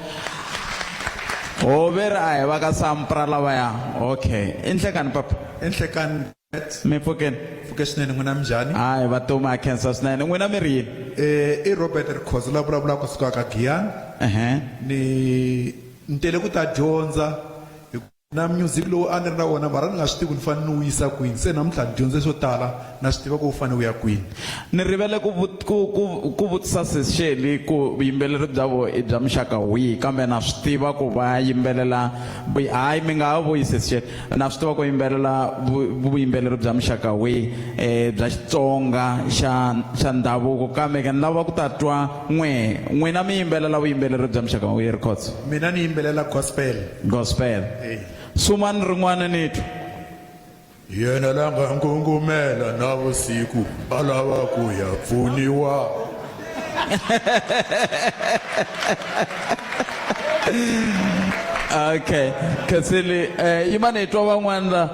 Ho ve ri a hi va ka Sampra lavaya. Okay, i nhlekani, papa. Enhlekani. Mi pfukeni? Pfuke swinene, n'wina minjhani? Hayi, vatomi, a khensa swinene. N'wina mi ri yini? I Robert Rikhozo la vulavulaka kusuka ka Giyani. Ni tele ku ta dyondza hi na music lowu a ni ri na wona, mara ni nga swi tivi ku ni fanele ni wu yisa kwini. Se namuntlha ni dyondze swo tala, na swi tiva ku wu fanele wu ya kwini. Ni rivele ku vutisa Sis Shirley ku vuyimbeleri bya vo i bya muxaka wihi, kambe na swi tiva ku va yimbelela hayi, mi nga ha vuyi, Sis Shirley. Na swi tiva ku yimbelela vuyimbeleri bya muxaka wihi, bya Xitsonga xa ndhavuko, kambe ke ni lava ku ta twa n'we. N'wina mi yimbelela vuyimbeleri bya muxaka wihi, Rikhotso? Mina ni yimbelela gospel. Gospel. Eh. Sumani rin'wana ni twa. Yena la nga ngungumela na vusiku a lava ku ya pfuniwa. Okay, Khensile, yimani hi twa van'wana la.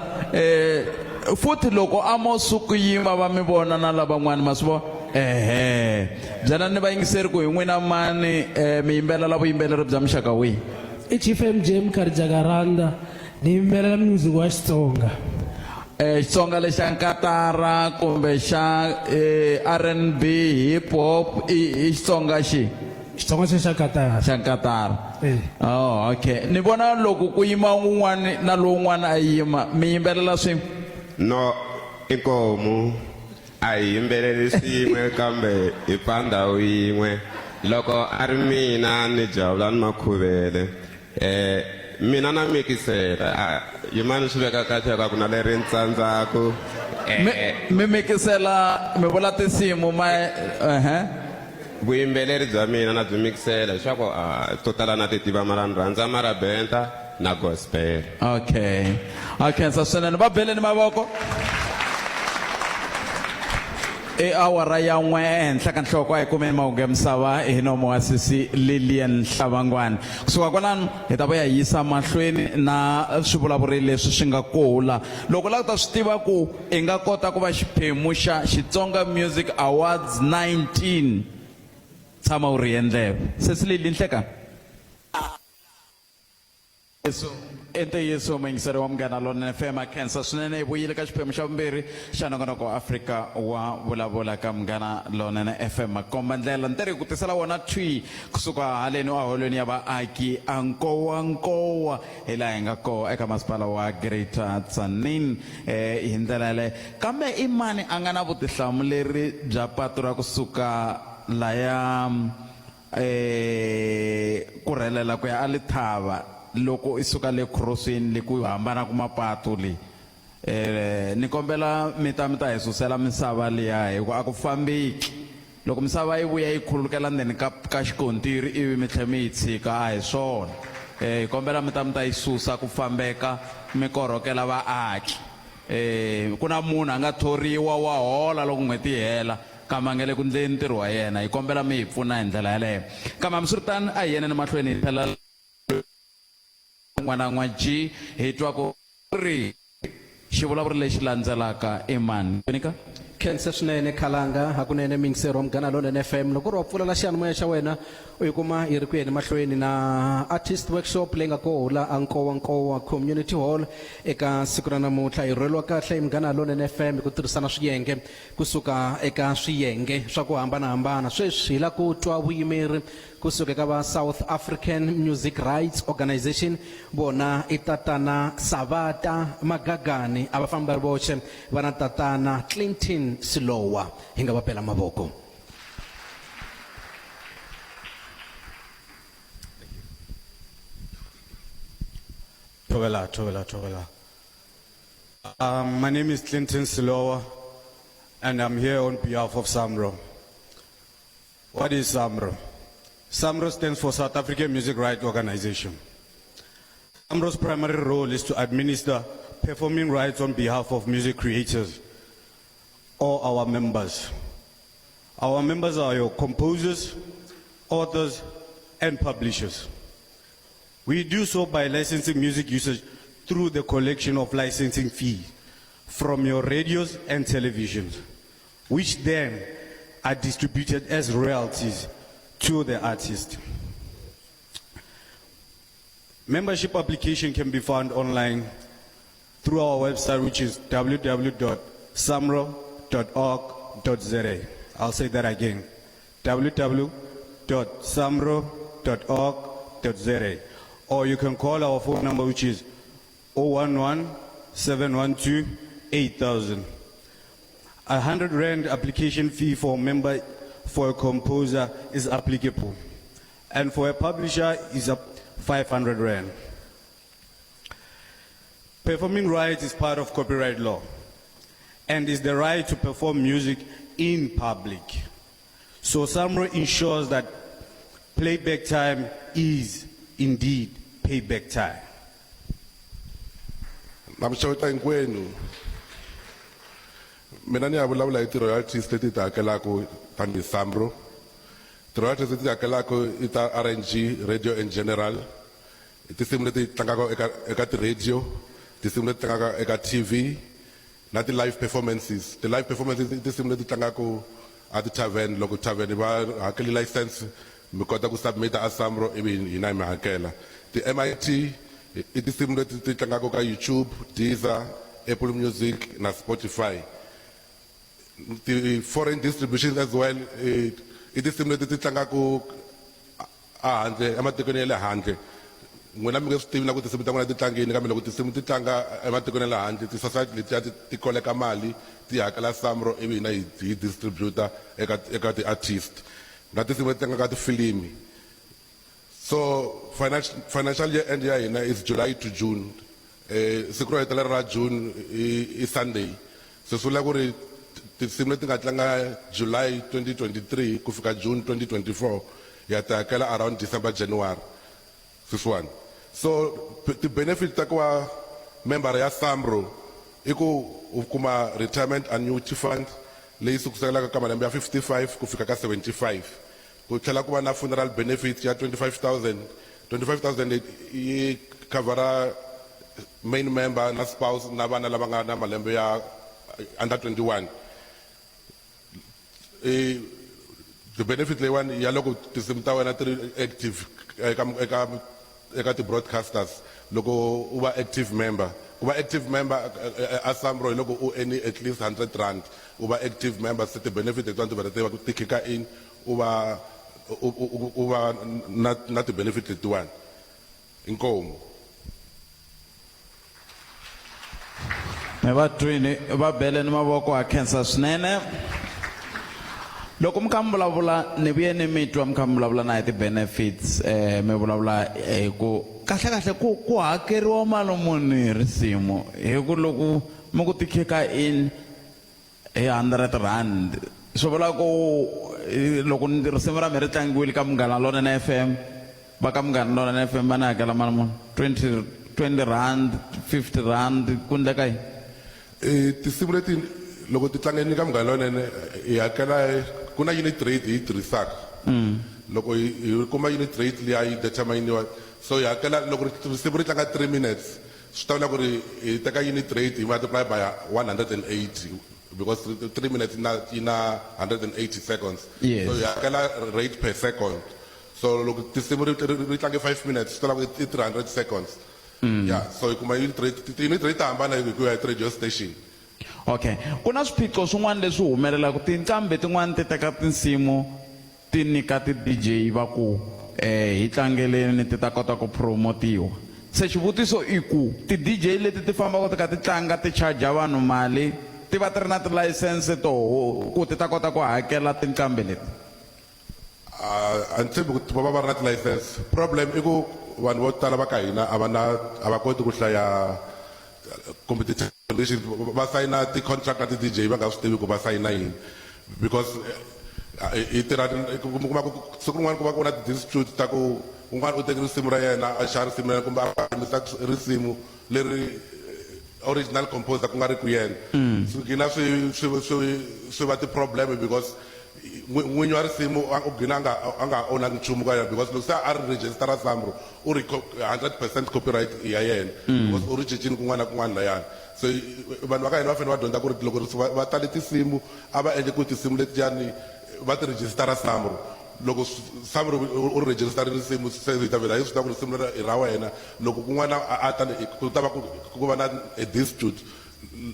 Futhi loko a mo suku yima va mi vona na lavan'wana, ma swi vona. Ehe, byelani vayingiseri ku hi n'wina mani, mi yimbelela vuyimbeleri bya muxaka wihi? I Chief MJ Mkhari Jacaranda, ni yimbelela music wa Xitsonga. Xitsonga lexa nkatara kumbe xa R&B, hip hop, i Xitsonga xi? Xitsonga xe xa katara. Xa nkatara. Eh. Oh, okay. Ni vona loko ku yima un'wana na lowun'wana a yima, mi yimbelela swin'we? No, inkomu a hi yimbeleli swin'we kambe hi pfa ndhawu yin'we. Loko a ri mina ni Jabulani Makhuvele, mina na mikisela a yimani swi veka kahle ka ku na leri ni tsandzaku. Mi mikisela, mi vula tinsimu ma ehe. Vuyimbeleri bya mina na byi mikisela leswaku to tala na ti tiva, mara ni rhandza marabenta na gospel. Okay, a khensa swinene, va beleni mavoko. I awara ya 1 ehenhla ka nhloko, a hi kumeni mahungu ya misava hi nomo wa sisi Lilian Hlavangwani. Kusuka kwalano hi ta vuya hi yisa mahlweni na swivulavuri leswi swi nga kula. Loko la ku ta swi tiva ku i nga kota ku va xiphemu xa Xitsonga Music Awards 19, tshama u ri endleve. Sesi Lili, nhleka. Yesu i ntiyiso, muyingiseri wa Munghana Lonene FM, a khensa swinene. Hi vuyile ka xiphemu xa vumbirhi xa nongonoko wa Afrika wa Vulavula ka Munghana Lonene FM. Makomba ndlela ntirho hi ku tisela wona thwi kusuka haleni eholweni ya vaaki a Nkowankowa, hi laha hi nga kona eka masipala wa Greater Tzaneen. Hi ndlela yaleyo, kambe i mani a nga na vutihlamuleri bya patu ra kusuka laya ku rhelela ku ya a Lethaba loko i suka le crossini le ku hambana ku mapatu le? Ni kombela mi ta mi ta hi susela misava liya, hi ku a ku fambeki. Loko misava yi vuya yi khulukela ndzeni ka xikontiri ivi mi tlhela mi yi tshika, a hi swona. Hi kombela mi ta mi ta yi susa ku fambeka, mi korhokela vaaki. Ku na munhu a nga thoriwa wa hola loko n'hweti yi hela, kambe a nga le ku ndleni ntirho wa yena. Hi kombela mi hi pfuna hi ndlela yaleyo. Kambe hambiswiritano, a hi yeneni mahlweni hi tlhela n'wana n'wa G, hi twa ku ri xivulavuri lexi landzelaka i mani. Nika? Khensa swinene Khalanga, hakunene miyingiseri wa Munghana Lonene FM, loko ri wa pfulela xiyanimoya xa wena u yi kuma yi ri ku yeni mahlweni na artist workshop leyi nga koho la a Nkowankowa Community Hall eka siku ra namuntlha. Yi rhweriwa kahle hi Munghana Lonene FM hi ku tirhisana swiyenge kusuka eka swiyenge swa ku hambanahambana. Sweswi hi la ku twa vuyimeri kusuka eka va South African Music Rights Organisation, vona i tatana Savata Magagani, a va fambi va ri voxe, va na tatana Clinton Silowa. Hi nga va bela mavoko. Thobela, thobela, thobela. My name is Clinton Silowa, and I'm here on behalf of SAMRO. What is SAMRO? SAMRO stands for South African Music Rights Organization. SAMRO's primary role is to administer performing rights on behalf of music creators or our members. Our members are your composers, authors, and publishers. We do so by licensing music usage through the collection of licensing fees from your radios and televisions, which then are distributed as royalties to the artist. Membership application can be found online through our website, which is www.samro.org.za. I'll say that again, www.samro.org.za. Or you can call our phone number, which is 011 712 8000. A 100 rand application fee for a member, for a composer is applicable. And for a publisher is a 500 rand. Performing rights is part of copyright law and is the right to perform music in public. So SAMRO ensures that playback time is indeed payback time. Na mi xeweta hinkwenu. Mina ni ya vulavula hi ti-royalties leti ti hakelaka tanihi SAMRO. Ti-royalties leti ti hakelaka i ta R&G, radio in general, i tinsimu leti tlangaka eka ti-radio, tinsimu leti tlangaka eka TV na ti-live performances. Ti-live performances i tinsimu leti tlangaka a ti-tavern loko tavern va hakeli license mi kota ku submit a samro ivi hina hi mi hakela ti-mit i tinsimu leti ti tlangaka ka youtube deezer apple music na spotify ti-foreign distributions as well i tinsimu leti ti tlangaka ehandle ematikweni ya le handle n'wina mi nge swi tivi na ku tinsimu ta n'wina ti tlangini kambe loko tinsimu ti tlanga ematikweni ya le handle ti-society letiya ti koleka mali ti hakela samro ivi hina hi distributor eka eka ti-artist na tinsimu leti tlangaka tifilimi so financial year end ya hina is July to June siku ro hetelela ra June i Sunday se swi vula ku ri tinsimu leti nga tlanga July 2023 ku fika June 2024 ya ti hakela around December January sweswiwani so ti-benefit ta ku va member ya SAMRO i ku u kuma retirement annuity fund leyi sukuselaka ka malembe ya 55 ku fika ka 75 ku tlhela ku va na funeral benefit ya 25000 25000 leyi yi khavhara main member na spouse na vana lava nga na malembe ya under 21 i the benefit leyiwani ya loko tinsimu ta wena ti ri active eka eka eka ti-broadcasters loko u va active member ku va active member a samro hi loko u earn at least 100 rand u va active member se ti-benefit letiwani ti vhela ti va ti kicka in u va u va na na ti-benefit letiwani inkomu mi va twini va bele ni mavoko ha khensa swinene loko mi kha mi vulavula ni vuye ni mi twa mi kha mi vulavula na hi ti-benefits um mi vulavula hi ku kahle kahle ku ku hakeriwa mali muni hi risimu hi ku loko mi ku tikhika in hi 100 rand swi vula ku loko risimu ra mi ri tlangiwile ka munghana lonene FM va ka munghana lonene FM va ni hakela mali muni 20 20 rand 50 rand ku ndleka yini Tinsimu leti loko ti tlangeni ka munghana lonene hi hakela ku na unit rate hi yi tirhisaka loko hi kuma unit rate liya yi determiniwa so hi hakela loko risimu ri tlanga 3 minutes swi ta vula ku ri hi teka unit rate hi multiply by 180 because 3 minutes na yi na 180 seconds Yes. so hi hakela rate per second so loko tinsimu ri ri tlange 5 minutes swi ta vula ku i 300 seconds yeah so hi kuma unit rate ti-unit rate ta hambana hi ku ya hi radio station okay ku na swiphiqo swin'wana leswi humelelaka tinqambi tin'wana ti teka tinsimu ti nyika ti-dj va ku eh hi tlangeleni ti ta kota ku promotiwa se xivutiso i ku ti-dj leti ti fambaka ti kha ti tlanga ti charge vanhu mali ti va ti ri na tilayisense to ku ti ta kota ku hakela tinqambi leti A ni tshembi ku va va va ri na tilayisense problem i ku vanhu vo tala va ka hina a va na a va koti ku hlaya kumbe ti-conditions va sayina ti-contract na ti-dj va nga swi tivi ku va sayina yini because hi tirha kuma ku siku rin'wana ku va ku na ti-dispute ta ku un'wana u teke risimu ra yena a xava risimu ra yena kumbe a humesa risimu leri original composer ku nga ri ku yena swi gina swi swi swi swi va ti-problem because n'winyi wa risimu u gina a nga ownangi nchumu ka yona because loko se a ri registera samro u ri 100% copyright ya yena because u ri cincini kun'wana na kun'wana layani so vanhu va ka hina va fanele va dyondza ku ri loko va tale tinsimu a va endle ku tinsimu letiyani va ti rejistara samro loko samro u ri rejistara risimu se hi ta vhela hi swi tiva ku risimu leri i ra wena loko kun'wana a ta ku ta va ku va na a dispute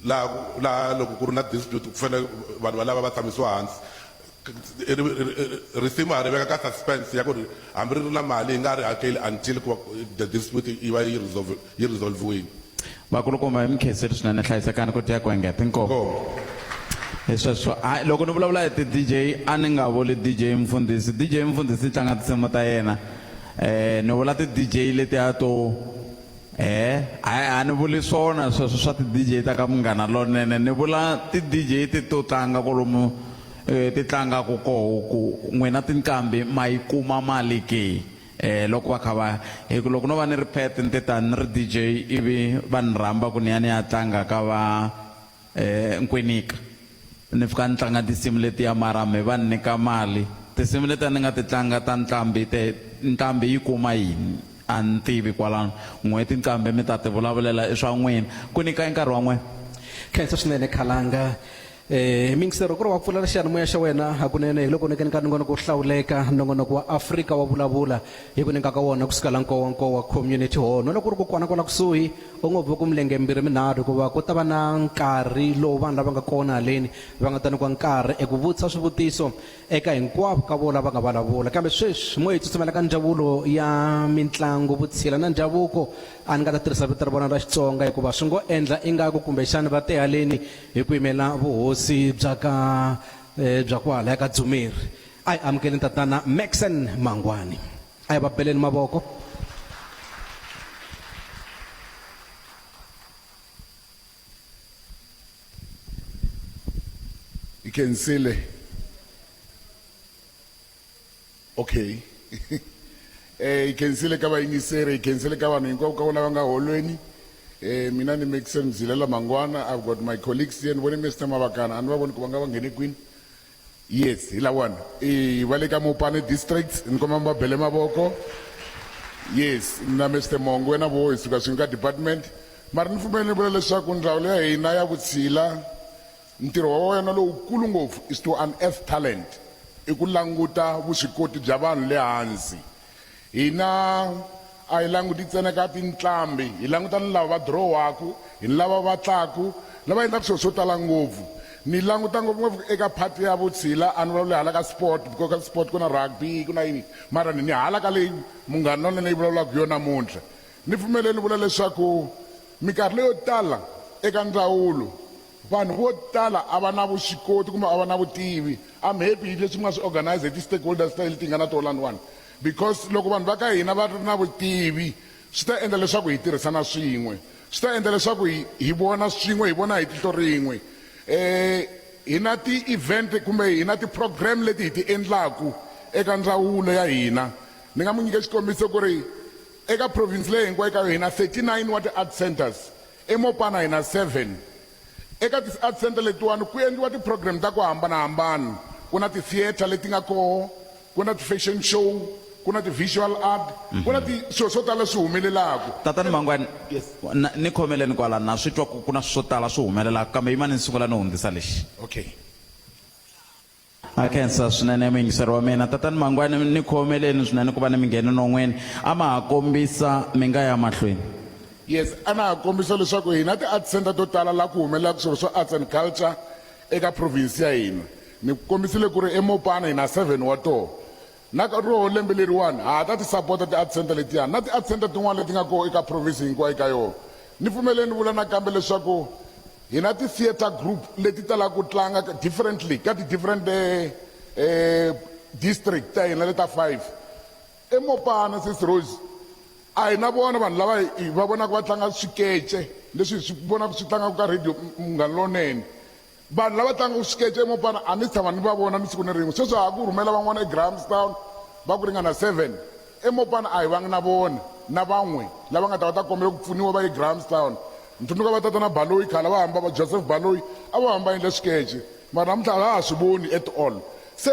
laha laha loko ku ri na dispute ku fanele vanhu valava va tshamisiwa hansi risimu ha ri veka ka suspense ya ku ri hambi ri ri na mali hi nga ri hakeli until ku va the dispute yi va yi resolve yi resolviwile vakulukumba hi mi khensile swinene hlayisekani ku dya ku engeta inkomu hi sweswo a loko ni vulavula hi ti-dj a ni nga vuli dj mfundhisi dj mfundhisi yi tlanga tinsimu ta yena eh ni vula ti-dj letiya to eh a ni vuli swona sweswo swa ti-dj ta ka munghana lonene ni vula ti-dj ti to tlanga kolomu ti tlangaka koho ku n'wina tinqambi ma yi kuma mali ke eh loko va kha va hi ku loko no va ni ri pet ni te tani ni ri dj ivi va ni rhamba ku ni ya ni ya tlanga ka va eh nkwinika ni fika ni tlanga tinsimu letiya mara me va ni nyika mali tinsimu letiya ni nga ti tlanga ta nqambi te nqambi yi kuma yini a ni tivi kwalano n'we tinqambi mi ta ti vulavulela i swa n'wina ku nyika nkarhi wa n'wina khensa swinene khalanga. Mingisero ku ri wa pfulela xiyanimoya xa wena hakunene hi loko nyikeni ka nongonoko wo hlawuleka nongonoko wa Afrika wa vulavula hi ku nyika ka wona kusuka la Nkowankowa Community Hall. No loko u ri kokwana kwala kusuhi u ngo buku milenge mimbirhi minharhu hikuva ku ta va na nkarhi lowu vanhu lava nga kona haleni va nga ta nyikiwa nkarhi eku vutisa swivutiso eka hinkwavo ka vona lava nga vulavula. Kambe sweswi mo hi tsutsumela ka ndzawulo ya mitlangu, vutshila na ndhavuko. A ni nga ta tirhisa vito ra vona ra Xitsonga hikuva swi ngo endla ingaku kumbexana va te haleni hi ku yimela vuhosi bya ka bya kwalaya ka Dzumeri. A hi amukeleni tatana Maxon Mangwani. A hi va beleni mavoko. Hi khensile. Okay. Hi khensile ka vayingiseri, hi khensile ka vanhu hinkwavo ka vona va nga holweni. Mina ni Maxon Mzilela Mangwana. I've got my colleagues here. Ni vone Mr. Mavakana. A ni va voni ku va nga va nghene kwini. Yes, hi lawani. Va le ka Mopani district. Ni kombela mi va bele mavoko. Yes, na Mr. Mongwe na voho hi suka swin'we ka department. Mara ni pfumeli ni vula leswaku ndzawulo ya hina ya vutshila ntirho wa wena lowukulu ngopfu is to unearth talent. I ku languta vuswikoti bya vanhu le hansi. Hina a hi languti ntsena ka tinqambi, hi languta ni lava va dirowaku, hi ni lava va tlaku, lava endlaka swilo swo tala ngopfu. Ni languta ngopfungopfu eka part ya vutshila, a ni vulavuli hala ka sport because ka sport ku na rugby ku na yini, mara ni hala ka leyi Munghana Lonene yi vulavulaka hi yona namuntlha. Ni pfumeleni ni vula leswaku minkarhi leyo tala eka ndzawulo vanhu vo tala a va na vuswikoti kumbe a va na vutivi. I'm happy hi leswi mi nga swi organize hi ti-stakeholders ta leti hi nga na tona laniwani, because loko vanhu va ka hina va ri na vutivi swi ta endla leswaku hi tirhisana swin'we, swi ta endla leswaku hi vona swin'we, hi vona hi tihlo rin'we. Hi na ti-event kumbe hi na ti-program leti hi ti endlaku eka ndzawulo ya hina. Ni nga mi nyika xikombiso ku ri eka province leyi hinkwayo ka hi na 39 wa ti-art centers, eMopana hi na 7. Eka ti-art center letiwani ku endliwa ti-program ta ku hambanahambana. Ku na ti-theatre leti nga koho, ku na ti-fashion show, ku na ti-visual art, ku na ti swilo swo tala swi humelelaku. Tatani Mangwani, Yes. Ni khomeleni kwala, na swi twa ku ku na swo tala swi humelelaka, kambe yimani ni sungula ni hundzisa lexi. Okay. A khensa swinene muyingiseri wa mina. Tatani Mangwani, ni khomeleni swinene ku va ni mi nghene non'weni. A ma ha kombisa mi nga ya mahlweni. Yes, a na ha kombisa leswaku hi na ti-art center to tala laha ku humelelaka swilo swa arts and culture eka province ya hina. Ni kombisile ku ri eMopana hi na 7 wa toho. Na ka roho lembe leriwani ha ha ta ti sapota ti-art center letiyani na ti-art center tin'wana leti nga kona eka province hinkwayo ka yona. Ni pfumeleni ni vula nakambe leswaku hi na ti-theatre group leti talaka ku tlanga differently ka ti-different district ta hina leta 5. EMopana, Sis Rose, a hi na vona vanhu lava hi va vonaka va tlanga swikece leswi hi swi vonaka swi tlangaka ka radio Munghana Lonene. Vanhu lava tlangaka swikece eMopana a ni si tshama ni va vona ni siku ni rin'we. Sweswi ha ha ku rhumela van'wana eGrahamstown va ku ringana 7. EMopana a hi vangi na vona na van'we lava nga ta va ta kombela ku pfuniwa va ye Grahamstown. Ni tsundzuka va tatana Baloyi khale va hamba va Joseph Baloyi a va hamba endla swikece mara namuntlha a va ha swi voni at all. Se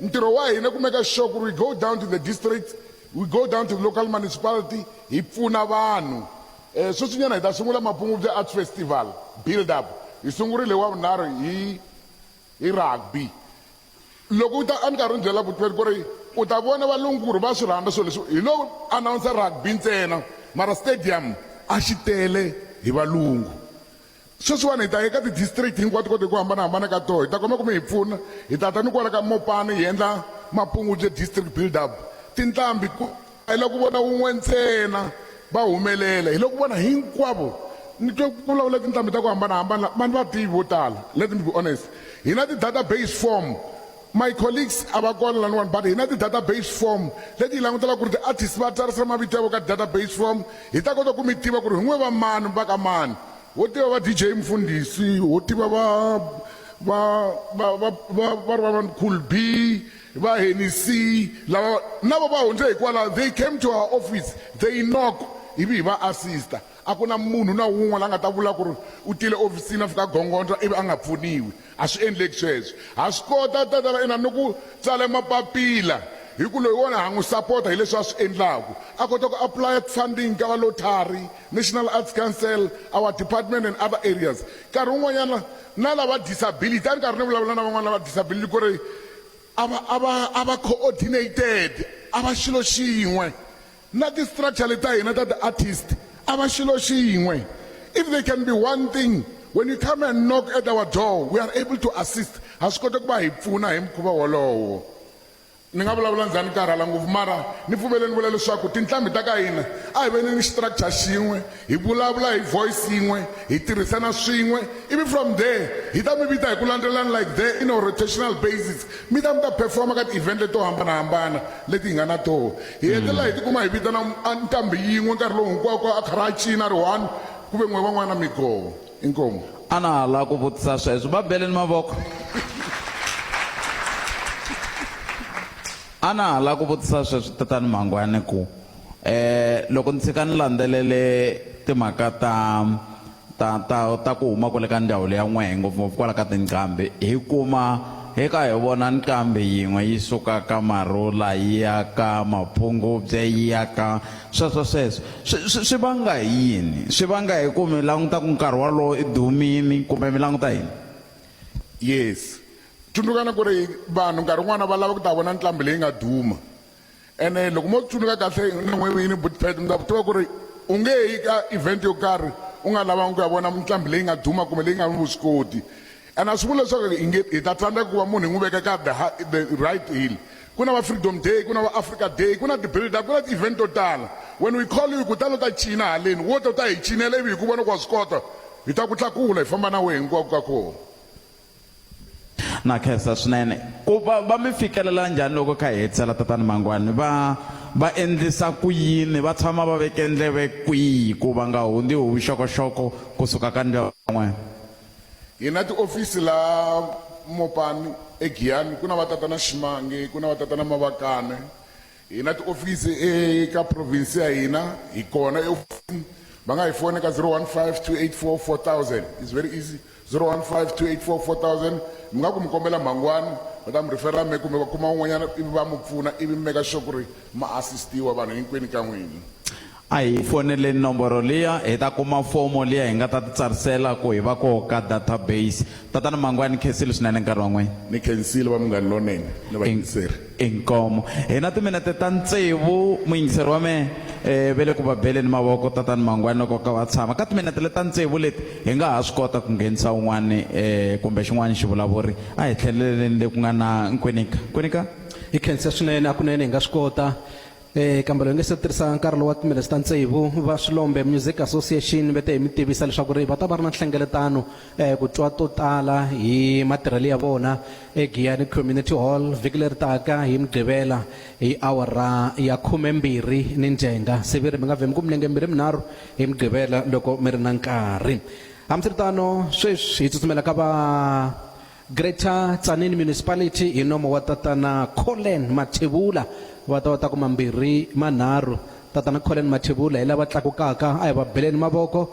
ntirho wa hina ku make sure ku ri we go down to the district, we go down to the local municipality hi pfuna vanhu. Sweswinyana hi ta sungula Mapungubye Arts Festival build up. Hi sungurile hi Wavunharhu hi rugby. Loko u ta a ni karhi ni byela Butler ku ri u ta vona valungu ku ri va swi rhandza swilo leswi, hi lo announce rugby ntsena mara stadium a xi tele hi valungu. Sweswiwani hi ta ya eka ti-district hinkwato kote hi ku hambanahambana ka toho, hi ta kombela ku mi hi pfuna, hi ta ta ni kwala ka Mopani hi endla Mapungubye district build up. Tinqambi ku a hi la ku vona wun'we ntsena va humelela, hi la ku vona hinkwavo. Ni twe ku vulavula tinqambi ta ku hambanahambana, va ni vativi vo tala, let me be honest. Hi na ti-database form, my colleagues a va kona laniwani, but hi na ti-database form leti hi langutelaka ku ri ti-artists va tsarisa mavito ya vona ka database form, hi ta kota ku mi tiva ku ri hi n'we va mani va ka mani. Ho tiva va DJ Mfundhisi, ho tiva va va va va va va ri va va Cool B, va Hennessy, lava na vo va hundze hi kwala, they came to our office, they knock ivi hi va assista. A ku na munhu na wun'we la nga ta vula ku ri u tile ofisini a fika a gongondza ivi a nga pfuniwi. A swi endleki sweswo. Ha swi kota tatana ina ni ku tsala mapapila. Hi ku loyiwani ha n'wi sapota hi leswi a swi endlaku. A kota ku apply funding ka va lottery, National Arts Council, our department and other areas. Nkarhi wun'wanyana na lava disability, a ni karhi ni vulavula na van'wana lava disability ku ri a va a va a va coordinated, a va xilo xin'we. Na ti structure leti ta hina ta ti artist a va xilo xin'we. If they can be one thing, when you come and knock at our door, we are able to assist. Ha swi kota ku va hi pfuna hi mukhuva wolowo. Ni nga vulavula ni za ni karhala ngopfu mara ni pfumele ni vula leswaku tinqambi ta ka hina a hi veni ni structure xin'we, hi vulavula hi voice yin'we, hi tirhisana swin'we, ivi from there hi ta mi vita hi ku landzelelana like there in a rotational basis, mi ta mi ta performa ka ti-event leti to hambanahambana leti hi nga na toho. Hi hetelela hi tikuma hi vitana nqambi yin'we nkarhi lowu hinkwawo a karhi a cina a ri one, ku ve n'we van'wana mi goho. Inkomu. A na ha lava ku vutisa sweswo, va beleni mavoko. A na ha lava ku vutisa sweswo tatani Mangwani ku loko ni tshika ni landzelele timhaka ta ta ta ta ku huma kwale ka ndhawu leya n'wehe ngopfungopfu kwala ka tinqambi hi kuma hi ka hi vona nqambi yin'we yi suka ka Marula yi ya ka Maphungubye yi ya ka sweswo sweswo swi swi swi vanga hi yini swi vanga hi ku mi languta ku nkarhi wolowo i dumini kumbe mi languta yini Yes. Tsundzukana ku ri vanhu nkarhi wun'wana va lava ku ta vona nqambi leyi nga duma. Ene loko mo tsundzuka kahle na n'we vinyi Butpet mi ta tiva ku ri u nge yi ka event yo karhi u nga lavanga ku ya vona nqambi leyi nga duma kumbe leyi nga ni vuswikoti. And a swi vuli leswaku hi nge hi ta tsandzeka ku va munhu hi n'wi veka ka the right hill. Ku na va Freedom Day, ku na va Africa Day, ku na ti-build up, ku na ti-event to tala. When we call you ku tala u ta cina haleni, wo ta u ta hi cinela ivi hi ku vona ku wa swi kota, hi ta ku tlakula hi famba na wehe hinkwako ka kona. Na khensa swinene. Ku va va mi fikelela njhani loko kha hi hetisela tatani Mangwani? Va va endlisa ku yini? Va tshama va veke ndleve kwihi ku va nga hundzi hi vuxokoxoko kusuka ka ndyangu wa n'wina? Hi na tiofisi la Mopani, eGiyani, ku na va tatana Ximange, ku na va tatana Mavakane. Hi na tiofisi eka province ya hina, hi kona eofisini. Va nga hi fona ka 015 284 4000. It's very easy. 015 284 4000. Mi nga ku mi kombela Mhangwani, va ta mi referela me kumbe va kuma un'wanyana ivi va mi pfuna ivi mi meka sure ku ri ma assistiwa vanhu hinkwenu ka n'wina. A hi foneleni nomboro liya hi ta kuma fomo liya hi nga ta titsarisela ku hi va koho ka database. Tatana Mangwani ni khensile swinene nkarhi wa n'wina. Ni khensile va Munghana Lonene ni vayingiseri. Inkomu. Hi na timinete ta tsevu muyingiseri wa mehe ve le ku va beleni mavoko tatana Mangwani loko ka va tshama. Ka timinete leti ta tsevu leti hi nga ha swi kota ku nghenisa un'wani kumbe xin'wana xivulavuri. A hi tlheleleni le ku nga na Nkwinika. Nkwinika? Hi khensa swinene hakunene hi nga swi kota. Kambe loko hi nga se tirhisa nkarhi lowu wa timinetse ta tsevu, va Swilombe Music Association va te hi mi tivisa leswaku ri va ta va ri na nhlengeletano ku twa to tala hi matirhelo ya vona eGiyani Community Hall vhiki leri taka hi Mugqivela hi awara ya khumembirhi ni ndzhenga. Se vi ri mi nga vhemi ku milenge mimbirhi minharhu hi Mugqivela loko mi ri na nkarhi. Hambiswiritano, sweswi hi tsutsumela ka va Greater Tzaneen Municipality hi nomo wa Tatana Collen Mathebula va ta va ta ku mambirhi manharhu. Tatana Collen Mathebula hi lava tlakukaka, a hi va beleni mavoko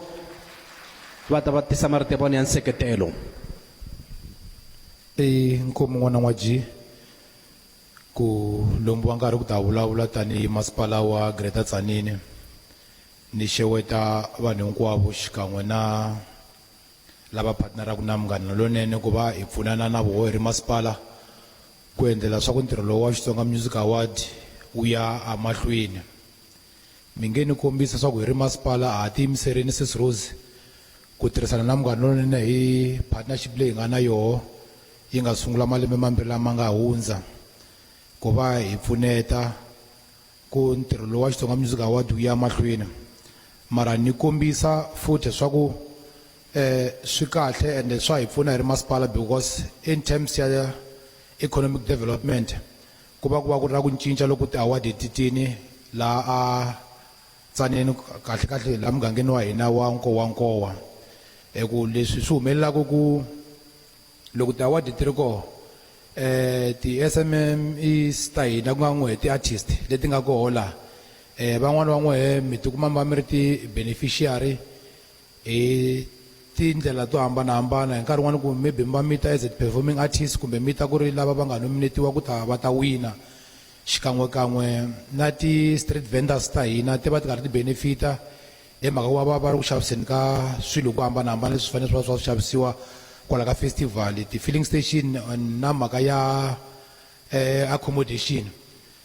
va ta va tisa marito ya vona ya nseketelo. I nkomu n'wana n'wa G ku lombiwa nkarhi ku ta vulavula tanihi masipala wa Greater Tzaneen ni xeweta vanhu hinkwavo xikan'we na lava partneraka na Munghana Lonene ku va hi pfunana na voho hi ri masipala ku endlela swa ku ntirho lowu wa Xitsonga Music Award wu ya emahlweni. Mi nge ni kombisa swa ku hi ri masipala ha tiyimiserini Sis Rose ku tirhisana na Munghana Lonene hi partnership leyi hi nga na yoho yi nga sungula malembe mambirhi lama nga hundza ku va hi pfuneta ku ntirho lowu wa Xitsonga Music Award wu ya mahlweni. Mara ni kombisa futhi swa ku swi kahle ende swa hi pfuna hi ri masipala because in terms ya economic development ku va ku va ku ri na ku cinca loko ti-award ti tini laha a Tzaneen kahle kahle laha mugangeni wa hina wa Nkowankowa. Hi ku leswi swi humelelaka ku loko ti-award ti ri kona ti-S_M_M_Es ta hina ku nga n'wehe ti-artist leti nga koho laha van'wani va n'wehe mi tikuma mi va mi ri ti-beneficiary hi tindlela to hambanahambana hi nkarhi wun'wani ku maybe mi va mi ta as a performing artist kumbe mi ta ku ri lava va nga nominate-iwa ku ta va ta wina. Xikan'wekan'we na ti-street vendors ta hina ti va ti karhi ti benefita hi mhaka ku va va va ri ku xaviseni ka swilo ku hambanahambana leswi fanele swi va swi swi xavisiwa kwala ka festival ti-filling station na mhaka ya accommodation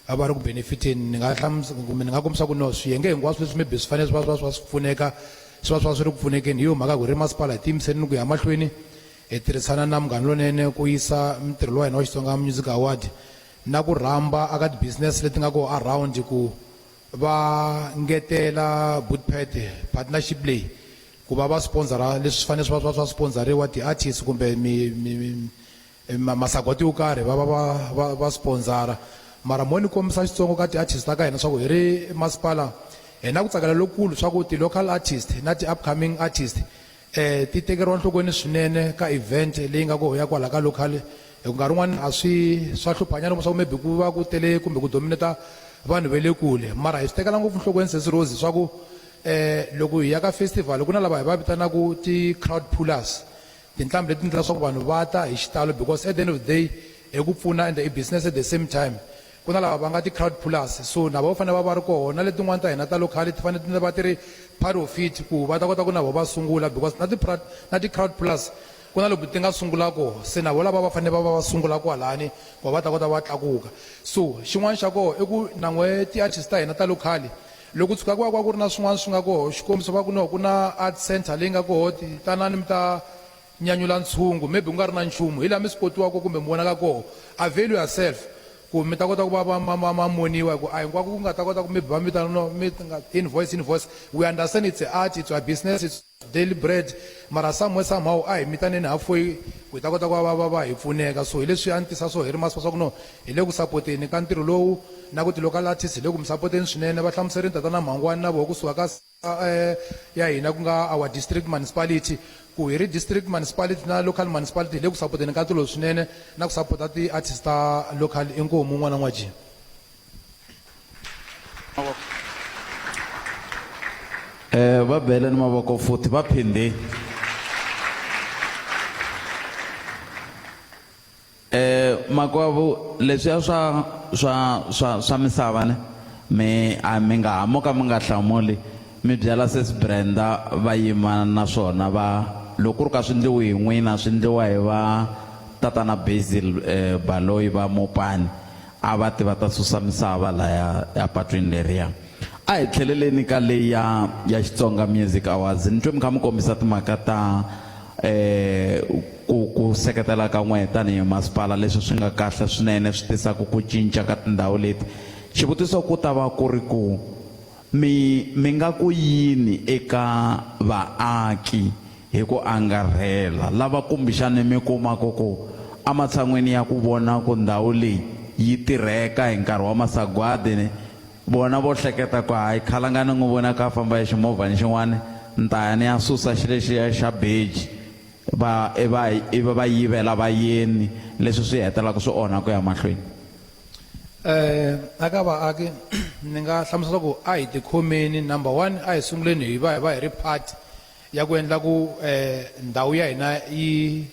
a va ri ku benefiteni ni nga kumbe ni nga kombisa ku no swiyenge hinkwaswo leswi maybe swi fanele swi va swi va swi pfuneka swi va swi va swi ri ku pfunekeni hi yo mhaka ku ri masipala hi tiyimiseleni ku ya mahlweni hi tirhisana na munghana lonene ku yisa mintirho lowa hina wa Xitsonga Music Award na ku rhamba aka ti-business leti nga koho around ku va ngetela Bootpad partnership leyi ku va va sponsora leswi fanele swi va swi va swi sponsoriwa ti-artists kumbe mi, mi, mi masagwati yo karhi va va va va va sponsora mara mo ni kombisa xitsongo ka ti-artist ta ka hina swa ku hi ri masipala hi na ku tsakela lokulu swa ku ti-local artist na ti-upcoming artist ti tekeriwa nhlokweni swinene ka event leyi nga koho ya kwala ka local hi ku nkarhi wun'wani a swi swa hluphanyana swa ku maybe ku va ku tele kumbe ku dominata vanhu va le kule mara hi swi tekela ngopfu nhlokweni sesi Rose swa ku loko hi ya ka festival ku na lava hi va vitanaka ti-crowd pullers tinqambi leti endla leswaku vanhu va ta hi xitalo because at the end of the day hi ku pfuna and i business at the same time ku na lava va nga ti-crowd pullers so na vo fanele va va ri kona na letin'wana ta hina ta local ti fanele ti va ti ri part of it ku va ta kota ku na vo va sungula because na ti na ti-crowd pullers ku na loko ti nga sungula koho se na vo lava va fanele va va va sungula kwalani ku va ta kota va tlakuka so xin'wana xa koho i ku na n'we ti-artist ta hina ta local loko tshuka ku va ku ri na swin'wana swi nga koho xikombiso va ku no ku na art center leyi nga koho tanani mi ta nyanyula ntshungu maybe ku nga ri na nchumu hi laha mi swi kotiwaka kumbe mi vonaka koho avail yourself ku mi ta kota ku va va ma ma ma moniwa hi ku a hinkwako ku nga ta kota ku mi ba mi ta no mi nga invoice invoice we understand it's a art it's a business it's daily bread mara somewhere somehow a hi mitaneni halfway ku hi ta kota ku va va va hi pfuneka so hi leswi a ni tisa swo hi ri masipala swa ku no hi le ku sapoteni ka ntirho lowu na ku ti-local artist hi le ku mi sapoteni swinene va hlamuserini tatana Mhangwani na voho kusuka ka ya hina ku nga our district municipality ku hi ri district municipality na local municipality hi le ku sapoteni ka ntirho swinene na ku sapota ti-artist ta local inkomu n'wana n'waji. Va bele ni mavoko futhi va phindhi makwavo leswiya swa swa swa swa misava ne mi a mi nga hamuka mi nga hlamuli mi byela sis Brenda va yima na swona va loko ku ri ka swi ndliwi hi n'wina swi ndliwa hi va tatana Basil Baloyi va Mopani a va ti va ta susa misava laya apatwini leriya a hi tlheleleni ka leyi ya ya Xitsonga Music Awards ni twe mi kha mi kombisa timhaka ta ku ku seketela ka n'we tanihi masipala leswi swi nga kahle swinene swi tisaka ku cinca ka tindhawu leti xivutiso ku ta va ku ri ku mi mi nga ku yini eka vaaki hi ku angarhela lava kumbexani mi kumaka ku ematshan'weni ya ku vona ku ndhawu leyi yi tirheka hi nkarhi wa masagwadi ni vona vo hleketa ku hayi khalanga ni n'wi vona ka famba hi ximovhani xin'wana ni ta ya ni ya susa xi lexiya xa beji va i va ivi va yivela vayeni leswi swi hetelaka swi onha ku ya mahlweni. Aka vaaki ni nga hlamusela ku a hi tikhomeni number one a hi sunguleni hi va hi va hi ri part ya ku endla ku ndhawu ya hina yi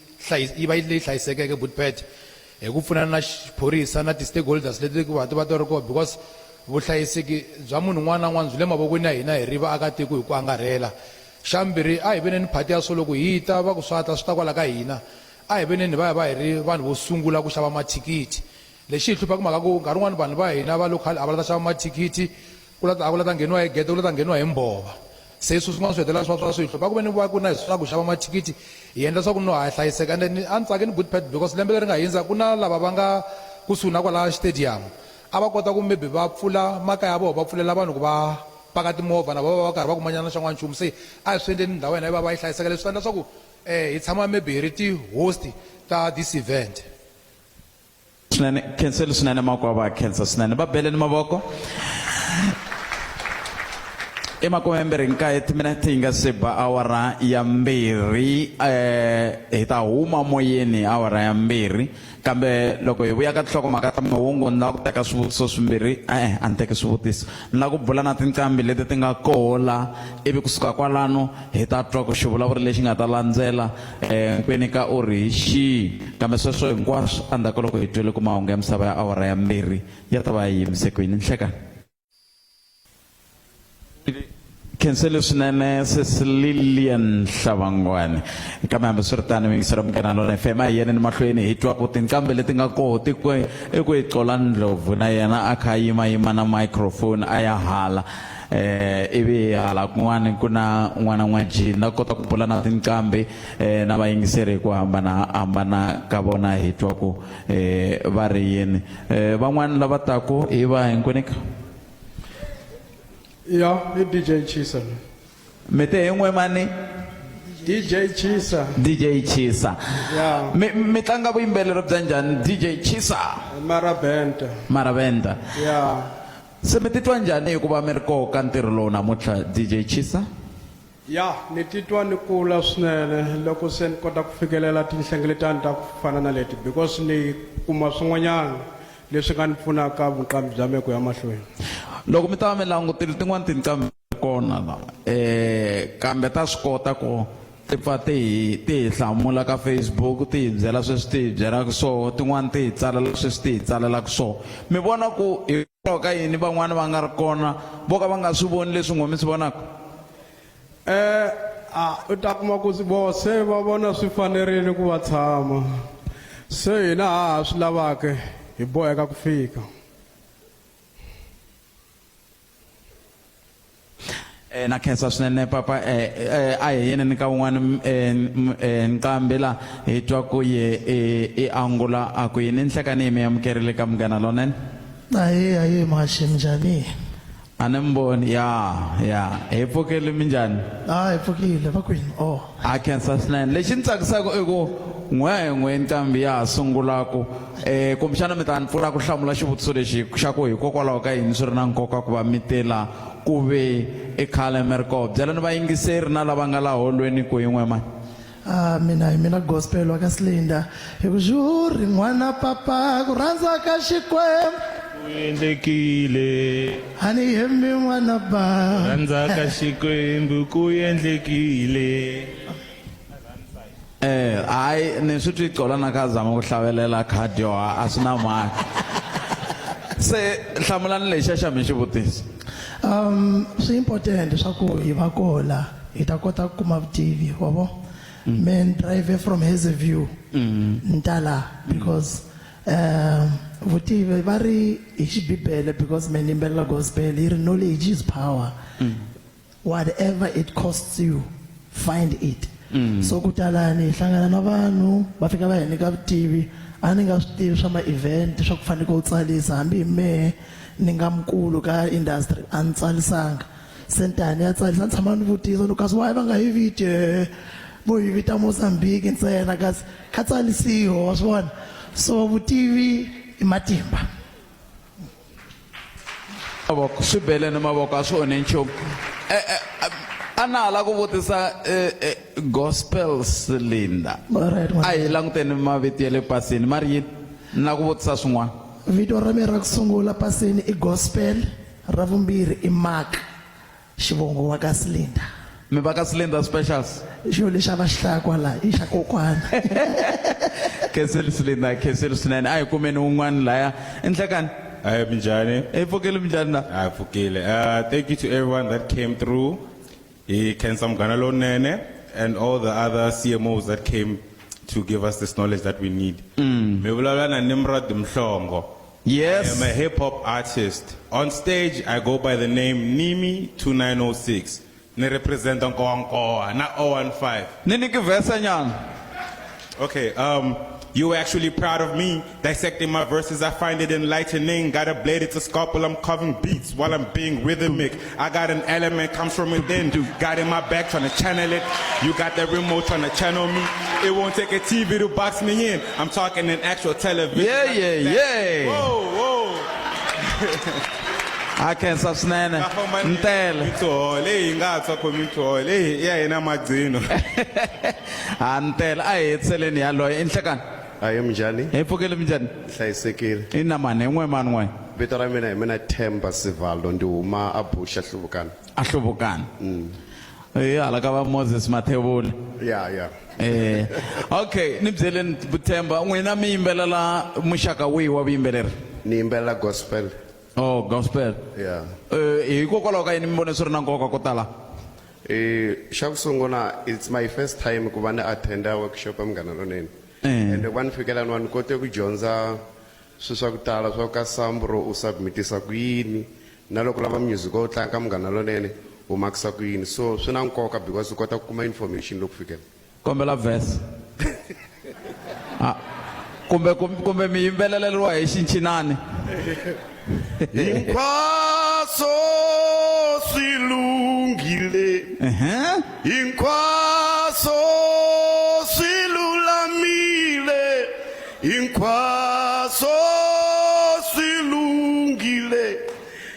yi va leyi hlayisekeke Bootpad hi ku pfunana na xiphorisa na ti-stakeholders leti ku va ti va ti ri kona because vuhlayiseki bya munhu un'wana na un'wana byi le mavokweni ya hina hi ri vaakatiko hi ku angarhela. Xa vumbirhi a hi veneni phati ya swo loko hi ta va ku swa ta swi ta kwala ka hina a hi veneni va ya va hi ri vanhu vo sungula ku xava mathikithi lexi hi hluphaka mhaka ku nkarhi wun'wani vanhu va hina va local a va la ta xava mathikithi ku la ta a ku la ta ngheniwa hi gede ku la ta ngheniwa hi mbhova se swi swin'wana swi hetelela swi va swi hi hlupha ku ve ni va ku na hi swi ku xava mathikithi hi endla swa ku no ha hlayiseka ende ni a ni tsaki ni Bootpad because lembe leri nga hindza ku na lava va nga kusuhi na kwala stadium a va kota ku maybe va pfula makaya ya vona va pfulela vanhu ku va paka timovha na vona va va karhi va kumanyana xan'wana nchumu se a hi swi endleni ndhawu ya hina yi va va yi hlayiseka leswi endla swa ku hi tshama maybe hi ri ti-host ta this event. Swinene khenseli swinene makwavo a khensa swinene va beleni mavoko. I makumembirhi nkaye timinete yi nga se ba awara ya mbirhi hi ta huma moyeni awara ya mbirhi kambe loko hi vuya ka tinhlokomhaka ta mahungu ni lava ku teka swivutiso swimbirhi e-e a ni teki swivutiso ni lava ku bula na tinqambi leti ti nga koho la ivi kusuka kwalano hi ta twa ku xivulavuri lexi nga ta landzela um nkwini ka u ri hi xihi kambe sweswo hinkwaswo endzhaku ka loko hi twile ku mahungu ya misava ya awara ya mbirhi ya ta va ya yimise kwini nhlekani Khensele swinene sesi Lilian Hlavangwani kambe hambiswiritano miyingiselo Munghana Lonene FM a hi yeneni mahlweni hi twa ku tinqambi leti nga koho ti kwe i ku yi qola ndlopfu na yena a kha a yimayima na microphone a ya hala eh ivi hala kun'wana ku na n'wana n'wajini na kota ku bula na tinqambi eh na vayingiseri hi ku hambana hambana ka vona hi twa ku eh va ri yini eh van'wana lava taku hi va hinkwenu ka Ya, i DJ Chisa. Mi te hi n'we mani? DJ Chisa. DJ Chisa. Ya. Mi mi tlanga vuyimbeleri bya njhani DJ Chisa? Marabenta. Marabenta. Ya. Se mi titwa njhani hi ku va mi ri koho ka ntirho lowu namuntlha DJ Chisa? Ya, ni titwa ni kula swinene loko se ni kota ku fikelela tinhlengeletano ta ku fana na leti because ni kuma swin'wanyana leswi nga ni pfunaka vuqambi bya me ku ya mahlweni. Loko mi ta va mi langutile tin'wana tinqambi kona la eh kambe ta swi kota ku ti pfa ti hi ti hi hlamula ka Facebook ti hi byela sweswi ti hi byelaka swoho tin'wana ti hi tsalela sweswi ti hi tsalelaka swoho mi vona ku hikwalaho ka yini van'wana va nga ri kona vo ka va nga swi voni leswi n'we mi swi vonaka Eh a u ta kuma ku vo se va vona swi fanerile ku va tshama se hina ha ha swi lavaka hi boheka ku fika. Eh, na khensa swinene papa eh, eh, a hi yeneni ka un'wana eh, eh, nqambi la hi twa ku ye eh, i angula a ku yini nhlekani yi mi amukerile ka munghana lonene Aye aye mhaxi minjhani? A ni mi voni ya ya hi pfukile minjhani? Ah hi pfukile va kwini? Oh. A khensa swinene lexi ni tsakisaka i ku n'we hi n'we nqambi ya ha sungulaku um kumbexana mi ta ni pfuna ku hlamula xivutiso lexi xa ku hikokwalaho ka yini swi ri na nkoka ku va mi te la ku ve i khale mi ri koho byelani vayingiseri na lava nga la holweni ku yin'we mani Ah, mina hi mina gospel wa ka Silinda hi ku xuri n'wana papa ku rhandza ka Xikwembu ku endlekile a ni hembi n'wana ba rhandza ka xikwembu ku endlekile Eh, hayi ni swi twi qola na ka zama ku hlavelela khadi yo a swi na mhaka se hlamulani lexiya xa mi xivutiso swi important leswaku hi va kola hi ta kota ku kuma vutivi wa vo me ni drive from Hazyview ni ta la because vutivi va ri hi xibibele because me ni yimbelela gospel yi ri knowledge is power whatever it costs you find it so ku tala ni hlangana na vanhu va fika va hi nyika vutivi a ni nga swi tivi swa ma-event swa ku faneke u tsalisa hambi hi mehe ni nga mukulu ka industry a ni tsalisanga se ni ta ni ya tsalisa ni tshama ni vutisa ni kasi why va nga hi viti vo hi vita Mozambique ntsena kasi ka tsalisiwa wa swi vona so vutivi i matimba mavoko swi beleni mavoko a swi onhe nchumu eh, eh, a na ha la ku vutisa eh, eh, gospel cylinder a hi languteni mavito ya le pasini ma ri yini ni la ku vutisa swin'wana vito ra mina ra ku sungula pasini i gospel ra vumbirhi i mark xivongo wa ka Silinda mi va ka Silinda specials xilo lexi a va xi hlaya kwala i xa kokwana khenseli Silinda khenseli swinene a hi kumeni wun'wana laya i nhlekani Hi minjhani hi pfukile minjhani na hi pfukile thank you to everyone that came through hi khensa munghana lowunene and all the other CMOs that came to give us this knowledge that we need mi vulavula na Nimrod Mhlongo Yes. I am a hip hop artist. On stage, I go by the name Nimi 2906. Ni represent Nkowankowa, na 015. Ni nyiki verse nyana. Okay, you were actually proud of me. Dissecting my verses, I find it enlightening. Got a blade, it's a scalpel, I'm carving beats while I'm being rhythmic. I got an element, comes from within. Got in my back, trying to channel it. You got the remote, trying to channel me. It won't take a TV to box me in. I'm talking in actual television. Yeah, yeah, yeah. Whoa, whoa. A khensa swinene. Ntele. Community leyi hi nga tshwa community hall leyi i ya hina magcino. Ha ntele a hi hetiseleni yaloye i nhlekani. Aye minjhani? Hi pfukile minjhani? Hlayisekile. Ina mani hi n'we mani n'we. Vito ra mina hi mina Themba Sivalo ndi huma a Busha Hluvukani. A Hluvukani. Eh hala ka va Moses Mathebula. Ya ya. Eh okay ni byeleni Themba n'wina mi yimbelela muxaka wihi wa vuyimbeleri? Ni yimbelela gospel. Oh gospel. Yeah. Eh hikokwalaho ka yini mi vone swi ri na nkoka ko tala? Eh xa ku sungula it's my first time ku va ni attenda workshop ya Munghana Lonene. Eh. Ende ku va ni fikela ni ni kote ku dyondza swilo swa ku tala swa ka Sambro u submitisa ku yini na loko lava music wo tlanga ka Munghana Lonene u makisa ku yini so swi na nkoka because u kota ku kuma information loko fikela. Kombela verse. Ah, kumbe kumbe mi yimbeleleriwa hi xinchinani. Hinkwaswo swi lunghile. Hinkwaswo swi lulamile. Hinkwaswo swi lunghile.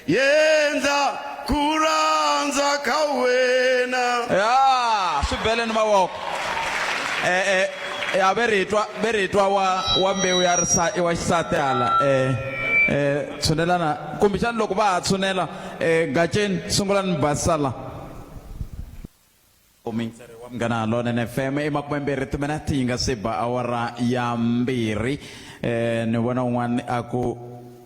Yendla ku rhandza ka wena. Ya, swi beleni mavoko. Eh eh ya ve ri twa ve ri twa wa wa mbewu ya risa wa xisati hala eh eh tshunelana kumbexana loko va ha tshunela eh gaceni sungula ni basisa la muyingiseri wa Munghana Lonene FM i makumembirhi timinete yi nga se ba awara ya mbirhi eh ni vona un'wana a ku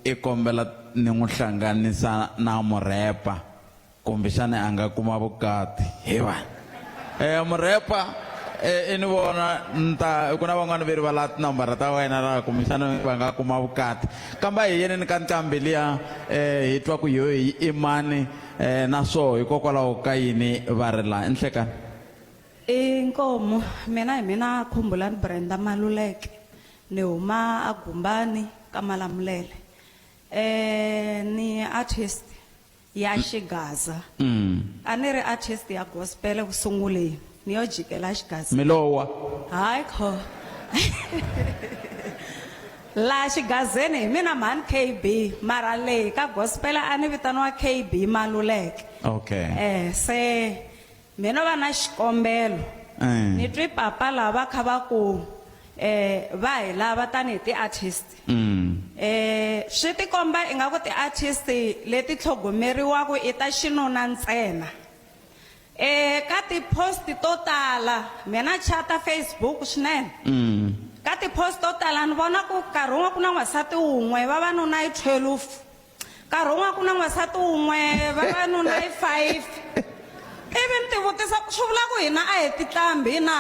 i kombela ni n'wi hlanganisa na murepa kumbexana a nga kuma vukati hi vanhu eh murepa eh i ni vona ni ta ku na van'wana ve rivala tinambara ta wena la kumbexana va nga kuma vukati kambe a hi yeneni ka nqambi liya eh hi twa ku yo hi i mani eh na swoho hikokwalaho ka yini va ri la nhlekani Inkomu mina hi mina Khumbulani Brenda Maluleke ni huma a Gumbani ka Malamulele eh ni artist ya xigaza a ni ri artist ya gospel ku sunguleni ni yo jikela xigaza milowa hayi kho laha xigazeni hi mina mhani KB mara leyi ka gospel a ni vitaniwa KB Maluleke okay eh se mina va na xikombelo Eh. ni twi papa lava kha va ku eh va hi lava tanihi ti-artist eh swi tikomba ingaku ti-artist leti tlhogomeriwaka i ta xinuna ntsena eh ka ti-post to tala mina chata Facebook swinene ka ti-post to tala ni vona ku nkarhi wun'we ku na n'wansati wun'we vavanuna i 12 nkarhi wun'we ku na n'wansati wun'we vavanuna i 5 ivi ni tivutisa ku swi vula ku hina a hi titlambi na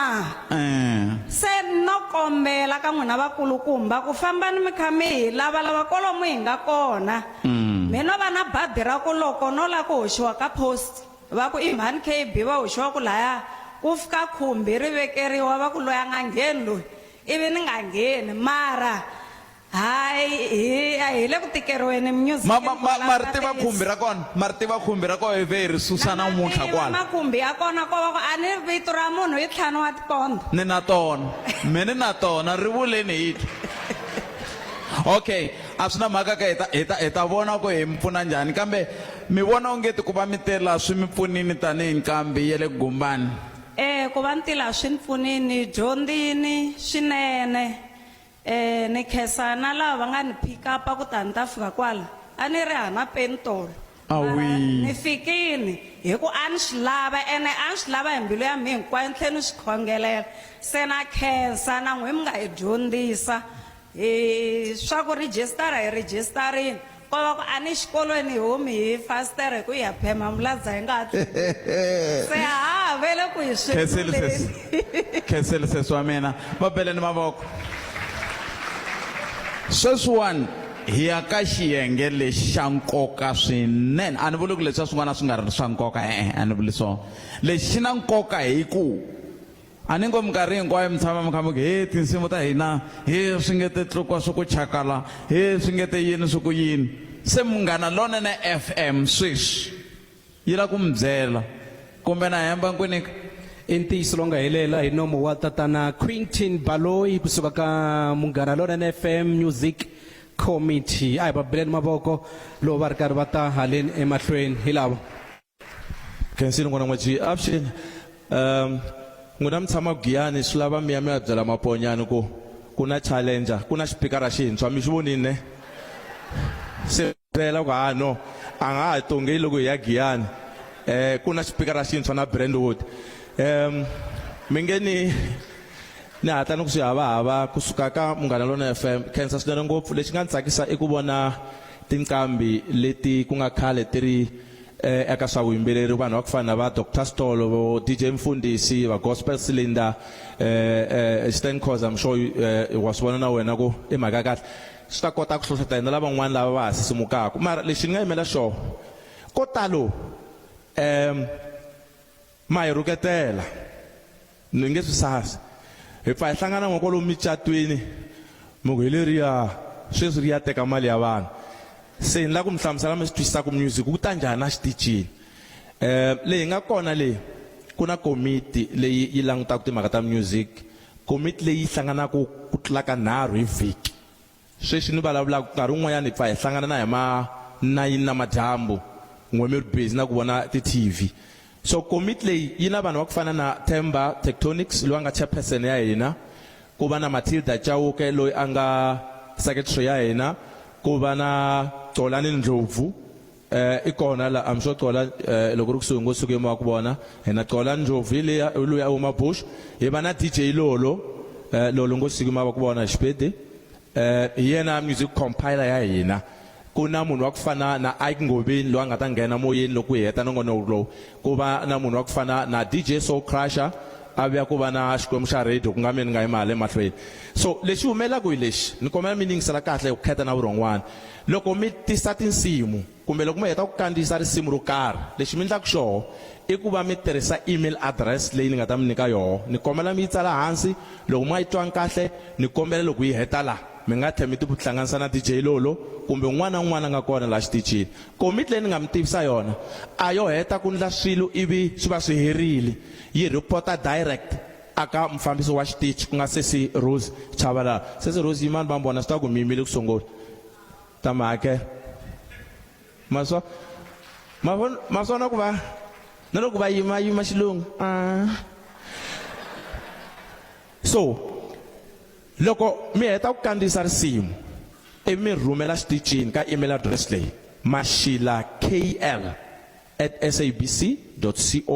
se no kombela ka n'wina vakulukumba ku fambani mi kha mi hi lavalava kwalomu hi nga kona mi no va na badi ra ku loko no la ku hoxiwa ka post va ku i mhani KB va hoxiwa ku laya ku fika khumbi ri vekeriwa va ku loyi a nga ngheni loyi ivi ni nga ngheni mara hayi hi a hi le ku tikeriweni music ma ma ma ma ri tiva khumbi ra kona ma ri tiva khumbi ra kona hi vhe hi ri susa namuntlha kwala makhumbi ya kona ko va ku a ni vito ra munhu i ntlhanu wa tipondo ni na tona me ni na tona ri vuleni hi twa okay a swi na mhaka ka hi ta hi ta hi ta vona ku hi mi pfuna njhani kambe mi vona onge ti ku va mi tela swi mi pfunini tanihi nqambi ya le Gumbani Eh ku va ni tila swi ni pfunini dyondzini swinene eh ni khensa na lava va nga ni pick up ku ta ni ta fika kwala a ni ri hana peni tolo awi ni fikini hi ku a ni swi lava ene a ni swi lava hi mbilu ya mina hinkwayo ni tlhela ni swi khongelela se na khensa na n'wi mi nga hi dyondzisa hi swa ku rejistara hi rejistarini ko va ku a ni xikolweni hi humi hi fastere ku ya phema muladza hi nga se ha vele ku hi swi Khensile sesi. Khensile sesi wa mina va beleni mavoko sweswiwani hi ya ka xiyenge lexi xa nkoka swinene a ni vuli ku leswiya swin'wana swi nga ri swa nkoka e-e a ni vuli swona lexi xi na nkoka hi ku a ni ngo minkarhi hinkwayo mi tshama mi kha mi ku he tinsimu ta hina he swi nge te tlukwa swi ku chakala he swi nge te yini swi ku yini se munghana lonene FM sweswi yi la ku mi byela kumbe na hemba nkwinika i ntiyiso lowu nga helela hi nomo wa tatana Quintin Baloyi kusuka ka Munghana Lonene FM Music. Committee. A hi va beleni mavoko loko va ri karhi va ta haleni emahlweni hi lava. Khensile n'wana n'waji avuxeni um n'wina mi tshama Giyani swi lava mi ya mi ya byela Maponyani ku ku na challenger ku na xipikara xintshwa mi swi vonini ne se byela ku ha no a nga ha tongeli loko hi ya Giyani eh ku na xipikara xintshwa na Brentwood um mi nge ni ni hatla ni ku swi havahava kusuka ka Munghana Lonene FM khensa swinene ngopfu lexi nga ni tsakisa i ku vona tinqambi leti ku nga khale ti ri eh, eka swa vuyimbeleri vanhu va ku fana na va Dr Stolo vo DJ Mfundhisi va Gospel Cylinder eh, eh, Stan Khoza I'm sure eh, wa swi vona na wena ku i mhaka ya kahle swi ta kota ku hlohlotela na lavan'wana lava va ha sisimukaka mara lexi ni nga yimela xona ko talo um Ma hi rhuketela. Ni nge swi sasi. Hi pfa hi hlangana n'we kwalomu micatwini, mi ku hi leriya, sweswi ri ya teka mali ya vanhu. Se ni lava ku mi hlamusela mi swi twisisa ku music wu ta njhani exitichini. Leyi hi nga kona leyi, ku na komiti leyi yi langutaka timhaka ta music, komiti leyi yi hlanganaka ku tlula ka nharhu hi vhiki. Sweswi ni vulavulaka nkarhi wun'wanyana hi pfa hi hlangana na hi ma nayini namadyambu n'we mi ri busy na ku vona ti TV. So komiti leyi yi na vanhu va ku fana na Themba Tectonics loyi a nga chairperson ya hina, ku va na Matilda Chauke loyi a nga secretary ya hina, ku va na Xolani Ndlovu eh i kona la I'm sure Xola eh, loko ri kusuhi ngo suke ma ku vona hina Xola Ndlovu hi leya loyi a huma Bush hi va na DJ Lolo eh Lolo ngo suke ma ku vona xipedi eh hi yena music compiler ya hina ku na munhu wa ku fana na Ike Ngobeni loyi a nga ta nghena moyeni loko hi heta nongonoko lowu ku va na munhu wa ku fana na DJ Soul Crusher a vuya ku va na xikwembu xa radio ku nga mina ni nga yima hala emahlweni so lexi humelelaka hi lexi ni kombela mi yingisela kahle hi ku kheta na vurhon'wana Loko mi tisa tinsimu kumbe loko mi heta ku kandziyisa risimu ro karhi, lexi mi endlaka xoho i ku va mi tirhisa email address leyi ni nga ta mi nyika yoho. Ni kombela mi yi tsala hansi, loko mi nga yi twangi kahle ni kombela loko hi heta la mi nga tlhela mi ti hlanganisa na DJ Lolo kumbe un'wana na un'wana a nga kona laha xitichini. Komiti leyi ni nga mi tivisa yona a yo heta ku ndla swilo ivi swi va swi herile, yi report-a direct aka mufambisi wa xitichi ku nga sesi Rose Chabalala. Sesi Rose yimani va mi vona swi tiva ku mi yimile ku sungula. Ta mi hakela. Ma swa ma vona ma swi vona ku va na loko va yima yima xilungu. Ah. So loko mi heta ku kandziyisa risimu ivi mi rhumela xitichini ka email address leyi mashila kl at sabc.co.za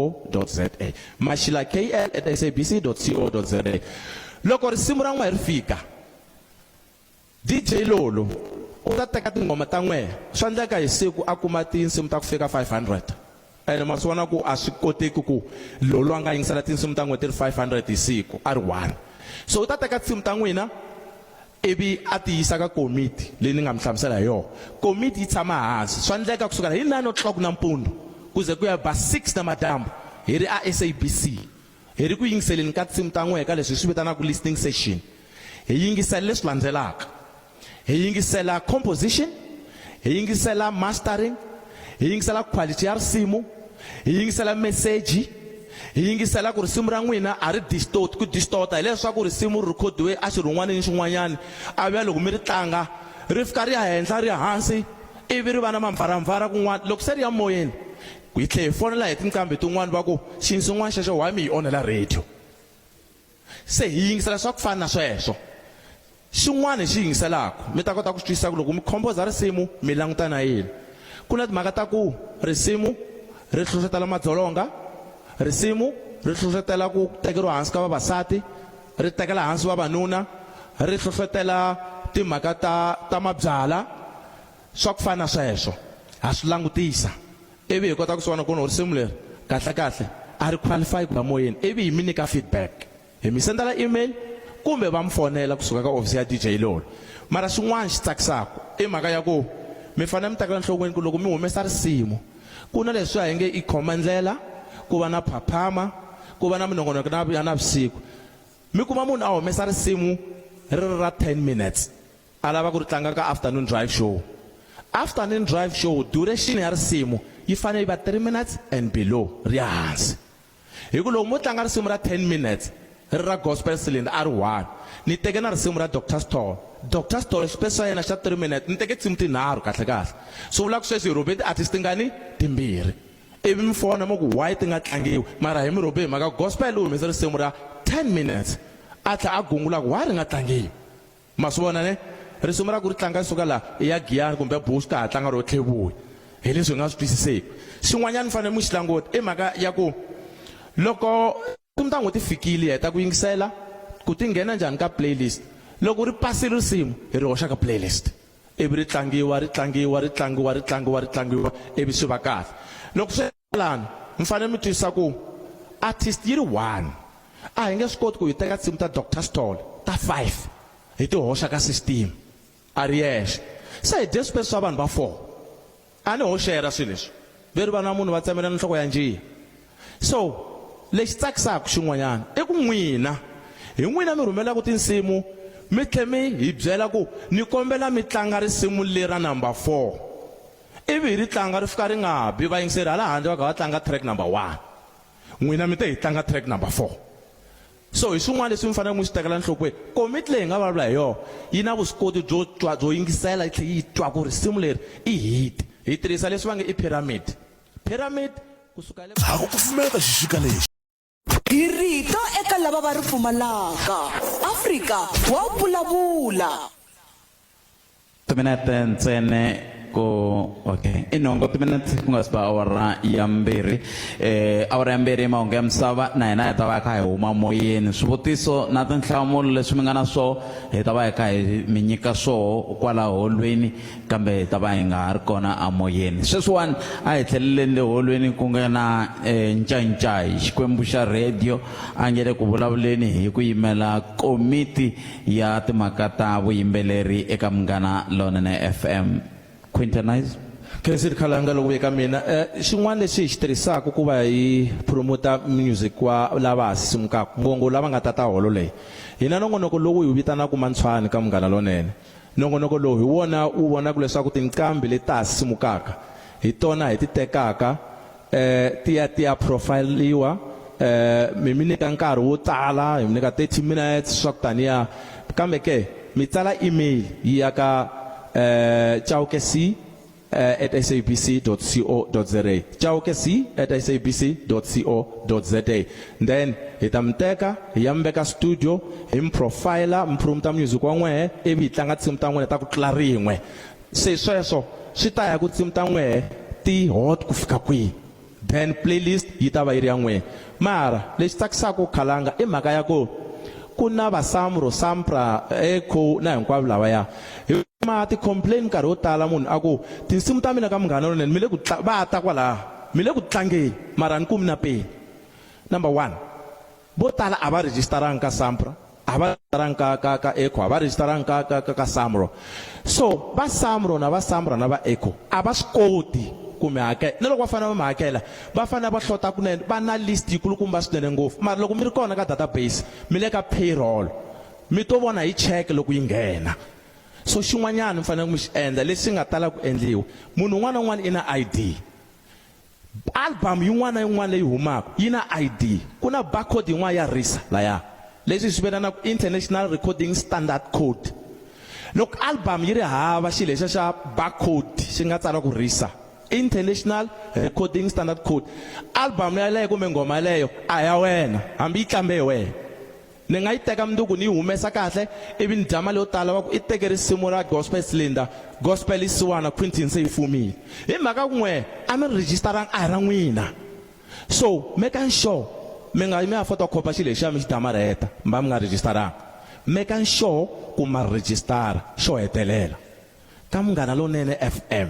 mashila kl at sabc.co.za loko risimu ra n'we ri fika DJ Lolo u ta teka tinghoma ta n'we swa endleka hi siku a kuma tinsimu ta ku fika 500 ene ma swi vona ku a swi koteki ku Lolo a nga yingisela tinsimu ta n'we ti ri 500 hi siku a ri one so u ta teka tinsimu ta n'wina ivi a ti yisa ka komiti leyi ni nga mi hlamusela hi yona komiti yi tshama hansi swa endleka kusukela hi 9 o'clock nampundzu ku ze ku ya ba 6 namadyambu hi ri a SABC hi ri ku yingiseleni ka tinsimu ta n'wehe ka leswi hi swi vitanaka listening session hi yingisela leswi landzelaka hi yingisela composition hi yingisela mastering hi yingisela quality ya risimu hi yingisela meseji hi yingisela ku risimu ra n'wina a ri distort ku distort hileswaku risimu ri rhikhodiwe a xirhun'wanini xin'wanyana a vuya loko mi ri tlanga ri fika ri ya henhla ri ya hansi ivi ri va na mamvaramvara kun'wana loko se ri ya moyeni hi tlhe hi fonela hi tinqambi tin'wana va ku xinsin'wana xexo why mi yi onhela radio se hi yingisela swa ku fana na sweswo Xin'wana hi xi yingiselaka, mi ta kota ku swi twisisa ku loko mi composer risimu mi languta na yini. Ku na timhaka ta ku risimu ri hlohlotela madzolonga, risimu ri hlohlotela ku tekeriwa hansi ka vavasati, ri tekela hansi vavanuna, ri hlohlotela timhaka ta ta mabyala, swa ku fana na sweswo. Ha swi langutisa ivi hi kota ku swi vona ku no risimu leri kahle kahle a ri qualify ku ya moyeni ivi hi mi nyika feedback. Hi mi sendela email kumbe va mi fonela kusuka ka ofisi ya DJ Lolo. Mara xin'wana xi tsakisaka i mhaka ya ku mi fanele mi tekela enhlokweni ku loko mi humesa risimu ku na leswiya hi nge i khoma ndlela, ku va na phaphama, ku va na minongonoko na ya navusiku. Mi kuma munhu a humesa risimu ri ri ra 10 minutes a lava ku ri tlanga ka afternoon drive show. Afternoon drive show duration ya risimu yi fanele yi va 3 minutes and below ri ya hansi. Hi ku loko mo tlanga risimu ra 10 minutes. ri ra gospel cylinder a ri one ni teke na risimu ra Dr Sithole Dr Sithole xipesi xa yena xa 3 minutes ni teke tinsimu tinharhu kahle kahle swi vula ku sweswi hi rhobe ti-artist tingani timbirhi ivi mi fona mi ku why ti nga tlangiwi mara hi mi rhobe hi mhaka gospel u humese risimu ra 10 minutes a tlhela a gungula ku why ri nga tlangiwi ma swi vona ne risimu ra ku ri tlanga suka laha i ya giyani kumbe bush ka ha tlanga ro tlhevuya hi leswi hi nga swi twisiseki xin'wanyana mi fanele mi xi languta i mhaka ya ku loko tinsimu ta n'we ti fikile hi heta ku yingisela ku ti nghena njhani ka playlist loko ri pasile risimu hi ri hoxa ka playlist ivi ri tlangiwa ri tlangiwa ri tlangiwa ri tlangiwa ri tlangiwa ivi swi va kahle loko swi lani mi fanele mi twisisa ku artist yi ri one a hi nge swi koti ku hi teka tinsimu ta Dr Sithole ta 5 hi ti hoxa ka system a ri yexe se hi dye swipesi swa vanhu va 4 a ni ho share swilo leswi ve ri vana va munhu va tsemelana nhloko ya njiya so lexi tsakisaka xin'wanyana i ku n'wina hi n'wina mi rhumelaka tinsimu mi tlhe mi hi byela ku ni kombela mi tlanga risimu lera number 4 ivi hi ri tlanga ri fika ri nga bi vayingiseri hala handle va kha va tlanga track number 1 n'wina mi te hi tlanga track number 4 so hi swin'wana leswi mi faneleke mi swi tekela enhlokweni komiti leyi hi nga vulavula hi yona yi na vuswikoti byo twa byo yingisela yi tlhela yi twa ku risimu leri i hit hi tirhisa leswi va nge i pyramid pyramid kusuka le Ha ku kufumeta xixika lexi. Hi rito eka lava va ri pfumalaka. Afrika wa vulavula. Timinete ntsena ku okay i nhungu timinete ku nga si ba awara ya mbirhi eh awara ya mbirhi mahungu ya misava na hina hi ta va hi kha hi huma moyeni swivutiso na tinhlamulo leswi mi nga na swoho hi ta va hi kha hi mi nyika swoho kwala holweni kambe hi ta va hi nga ha ri kona amoyeni sweswiwani a hi tlheleleni le holweni ku nga na eh, ncayicayi xikwembu xa radio a nge le ku vulavuleni hi ku yimela komiti ya timhaka ta vuyimbeleri eka Munghana Lonene FM. Quintonize. Khensile Khalanga loko vuye ka mina eh, xin'wana lexi hi xi tirhisaka ku va hi promota music wa lava ha sisimukaka ngongo lava nga tata holo leyi hina nongonoko lowu hi wu vitanaka mantshwani ka Munghana Lonene nongonoko lowu hi wona wu vonaka leswaku tinqambi leti ta ha sisimukaka hi tona hi ti tekaka eh ti ya ti ya profiliwa eh mi mi nyika nkarhi wo tala hi mi nyika 30 minutes swa ku taniya kambe ke mi tsala email yi ya ka eh chauke c at sabc.co.za chauke c at sabc.co.za then hi ta mi teka hi ya mi veka studio hi mi profiler mi promota music wa n'wehe ivi hi tlanga tinsimu ta n'wina ta ku tlula rin'we se sweswo swi ta ya ku tinsimu ta n'wehe ti hot ku fika kwihi then playlist yi ta va yi ri ya n'wehe mara lexi tsakisaka khalanga i mhaka ya ku ku na vasamro sampra eco na hinkwavo lavaya hi ma ti-complain nkarhi wo tala munhu a ku tinsimu ta mina ka munghana lonene mi le ku va ta kwalaha mi le ku tlangeni mara ni kumi na peni number one vo tala a va rejistarangi ka sampra a va rejistarangi ka ka ka eco a va rejistarangi ka ka ka ka samro so va samro na va samra na va eco a va swi koti ku mi hakela na loko va fanele va mi hakela va fanele va hlota kunene va na list yikulukumba swinene ngopfu mara loko mi ri kona ka database mi le ka payroll mi to vona hi check loko yi nghena so xin'wanyana mi fanele mi xi endla lexi nga tala ku endliwa munhu un'wana na un'wana i na I_D album yin'wana na yin'wana leyi humaka yi na ID ku na barcode yin'wana ya RISA laya leswi swi vitanaka International Recording Standard Code loko album yi ri hava xilo lexiya xa barcode xi nga tsariwa ku RISA International Recording Standard Code album yaleyo kumbe nghoma yaleyo a ya wena hambi yi tlambe hi wena Ni nga yi teka mundzuku ni yi humesa kahle ivi ni dya mali yo tala va ku i teke risimu ra gospel cylinder gospel yi siwana Quinton se yi fumile hi mhaka ku n'we a mi registeranga a hi ra n'wina so making sure mi nga yi mi ya photocopy xilo lexiya mi xi damarheta mba mi nga registeranga making sure ku ma register xo hetelela ka Munghana Lonene FM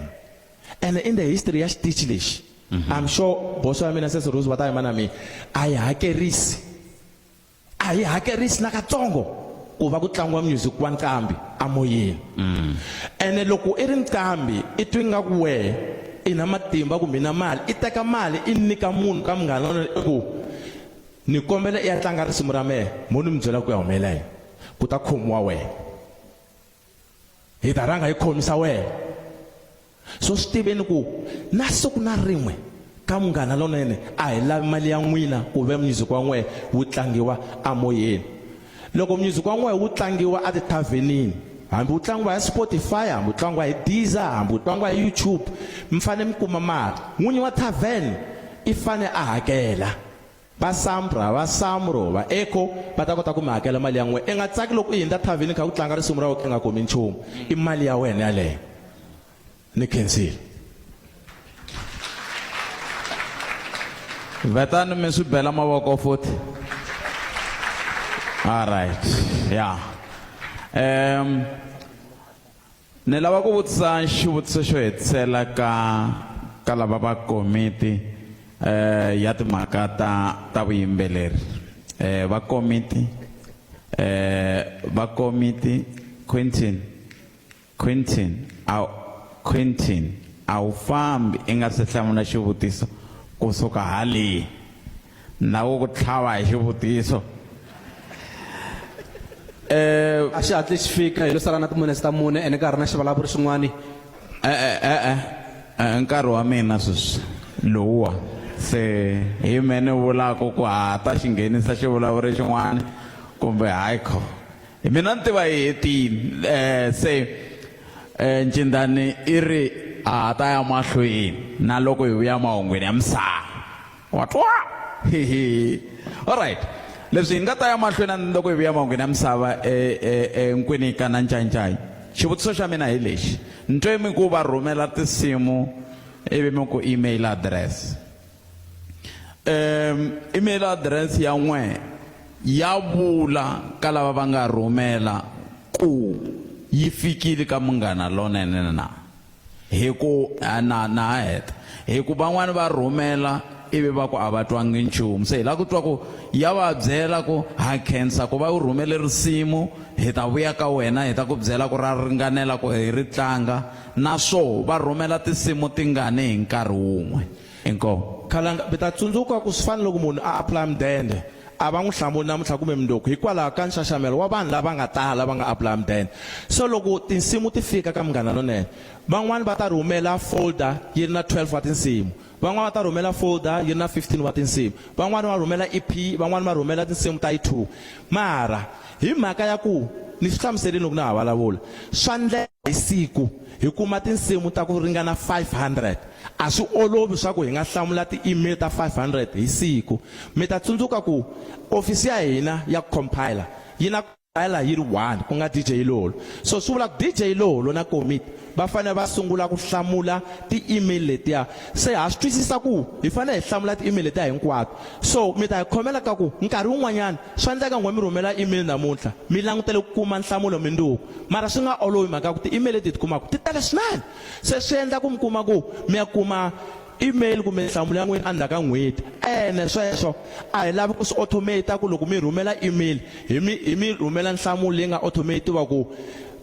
and in the history ya xitichi lexi I'm sure boso ya mina Sesi Rose va ta yima na mina a yi hakerisi a hi hakerisi nakatsongo ku va ku tlangiwa music wa nqambi amoyeni ene loko i ri nqambi i twi nga ku wehe i na matimba kumbe i na mali i teka mali i nyika munhu ka munghana lonene i ku ni kombela i ya tlanga risimu ra mehe mo ni mi byela ku ya humelela yini ku ta khomiwa wena hi ta rhanga hi khomisa wena so swi tiveni ku na siku na rin'we Ka Munghana Lonene a hi lavi mali ya n'wina ku ve music wa n'wehe wu tlangiwa amoyeni. Loko music wa n'wehe wu tlangiwa atithavhenini, hambi wu tlangiwa hi Spotify, hambi wu tlangiwa hi Deezer, hambi wu tlangiwa hi YouTube, mi fanele mi kuma mali. N'winyi wa thavheni i fane a hakela. Va SAMPRA, va SAMRO, va ECHO va ta kota ku mi hakela mali ya n'wehe. I nga tsaki loko i hundza thavheni kha ku tlanga risimu ra wena i nga kumi nchumu. I mali ya wena yaleyo. Ni khensile. Vetani mi swi bela mavoko futhi. All right. Yeah. Ni lava ku vutisa xivutiso xo hetisela ka ka lava va komiti eh ya timhaka ta ta vuyimbeleri. Va komiti va komiti Quentin Quentin a Quentin a wu fambi i nga se hlamula xivutiso kusuka haleni na ku ku tlhava hi xivutiso. A xi hatli xi fika hi lo sala na timinetse ta mune ene ka ha ri na xivulavuri xin'wani. E-e, e-e, e nkarhi wa mina sweswi lowuwa se hi me ni vulaka ku ha ta xi nghenisa xivulavuri xin'wana kumbe hayi kho. Hi mina ni tiva hi hetile se Ncindani i ri a ha ta ya mahlweni na loko hi vuya mahungwini ya misava. Wa twa? Alright. Leswi hi nga ta ya mahlweni na loko hi vuya mahungwini ya misava Nkwinika na Ncayincai. Xivutiso xa mina hi lexi, ni twe mi ku va rhumela tinsimu ivi mi ku email address. Email address ya n'we ya vula ka lava va nga rhumela ku yi fikile ka Munghana Lonene na? Hi ku na na ha heta. Hi ku van'wani va rhumela ivi va ku a va twangi nchumu. Se hi lava ku twa ku ya va byela ku ha khensa ku va u rhumele risimu, hi ta vuya ka wena hi ta ku byela ku ra ringanela ku hi ri tlanga, na swoho va rhumela tinsimu tingani hi nkarhi wun'we. Inkomu. Khalanga, mi ta tsundzuka ku swi fana loko munhu a apply mudende, a va n'wi hlamuli namuntlha kumbe mundzuku hikwalaho ka nxaxamelo wa vanhu lava nga tala va nga apply mudende. So loko tinsimu ti fika ka Munghana Lonene, van'wani va ta rhumela folder yi ri na 12 wa tinsimu, van'wani va ta rhumela folder yi ri na 15 wa tinsimu, van'wani va rhumela EP, van'wani va rhumela tinsimu ta yi 2. Mara hi mhaka ya ku ni swi hlamuserile loko na ha vulavula, swa ndleka hi siku hi kuma tinsimu ta ku ringana 500. A swi olovi swa ku hi nga hlamula ti-email ta 500 hi siku. Mi ta tsundzuka ku ofisi ya hina ya ku compiler yi na compiler yi ri one, ku nga DJ Lolo. So swi vula ku DJ Lolo na komiti va fanele va sungula ku hlamula ti-email letiya. Se ha swi twisisa ku hi fanele hi hlamula ti-email letiya hinkwato. So mi ta hi khomela ka ku nkarhi wun'wanyana swa endleka n'we mi rhumela email namuntlha mi langutele ku kuma nhlamulo mundzuku, mara swi nga olovi mhaka ya ku ti-email leti hi ti kumaka ti tele swinene. Se swi endla ku mi kuma ku mi ya kuma email kumbe nhlamulo ya n'wina endzhaku ka n'hweti. Ene sweswo a hi lavi ku swi automate ku loko mi rhumela email hi mi hi mi rhumela nhlamulo leyi nga automate-iwa ku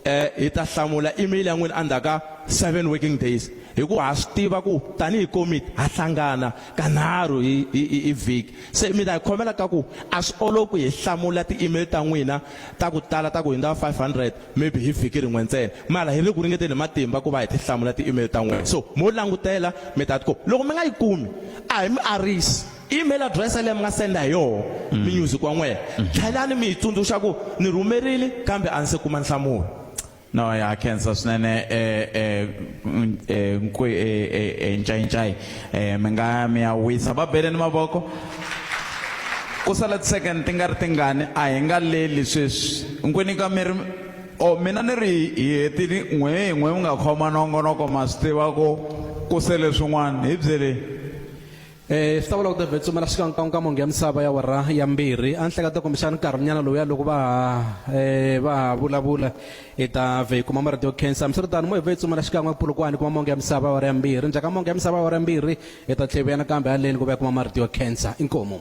hi ta hlamula email ya n'wina endzhaku ka 7 working days. Hi ku ha swi tiva ku tanihi komiti ha hlangana kanharhu hi hi hi vhiki. Se mi ta hi khomela ka ku a swi olovi ku hi hlamula ti-email ta n'wina ta ku tala ta ku hundza 500 maybe hi vhiki rin'we ntsena. Mara hi le ku ringeteni hi matimba ku va hi ti hlamula ti-email ta n'wina. So mo langutela mi ta ti kuma. Loko mi nga yi kumi a hi mi arisi. Email address yaleyo mi nga senda hi yoho music wa n'wina. Tlhelani mi hi tsundzuxa ku ni rhumerile kambe a ni se kuma nhlamulo. No ya khensa swinene Ncayincai mi nga mi ya wisa. Va beleni mavoko. Ku sala ti-second ti nga ri tingani a hi nga leli sweswi. Hinkwenu ka mi ri oh mina ni ri hi hetile n'we hi n'we mi nga khoma nongonoko ma swi tiva ku ku sele swin'wana hi byeleni. Swi ta vula ku David Tsumela xikan'wekan'we ka mongo ya misava ya awara ya mbirhi. A ni hleketa kumbexana nkarhinyana lowuya loko va ha va ha vulavula hi ta vhe hi kuma marito yo khensa. Hambiswiritano mo hi vhe hi Tsumela xikan'we Polokwane kuma mongo ya misava ya awara ya mbirhi. Ndzhaku ka mongo ya misava ya awara ya mbirhi hi ta tlhela hi vuya nakambe haleni ku va hi kuma marito yo khensa. Inkomu.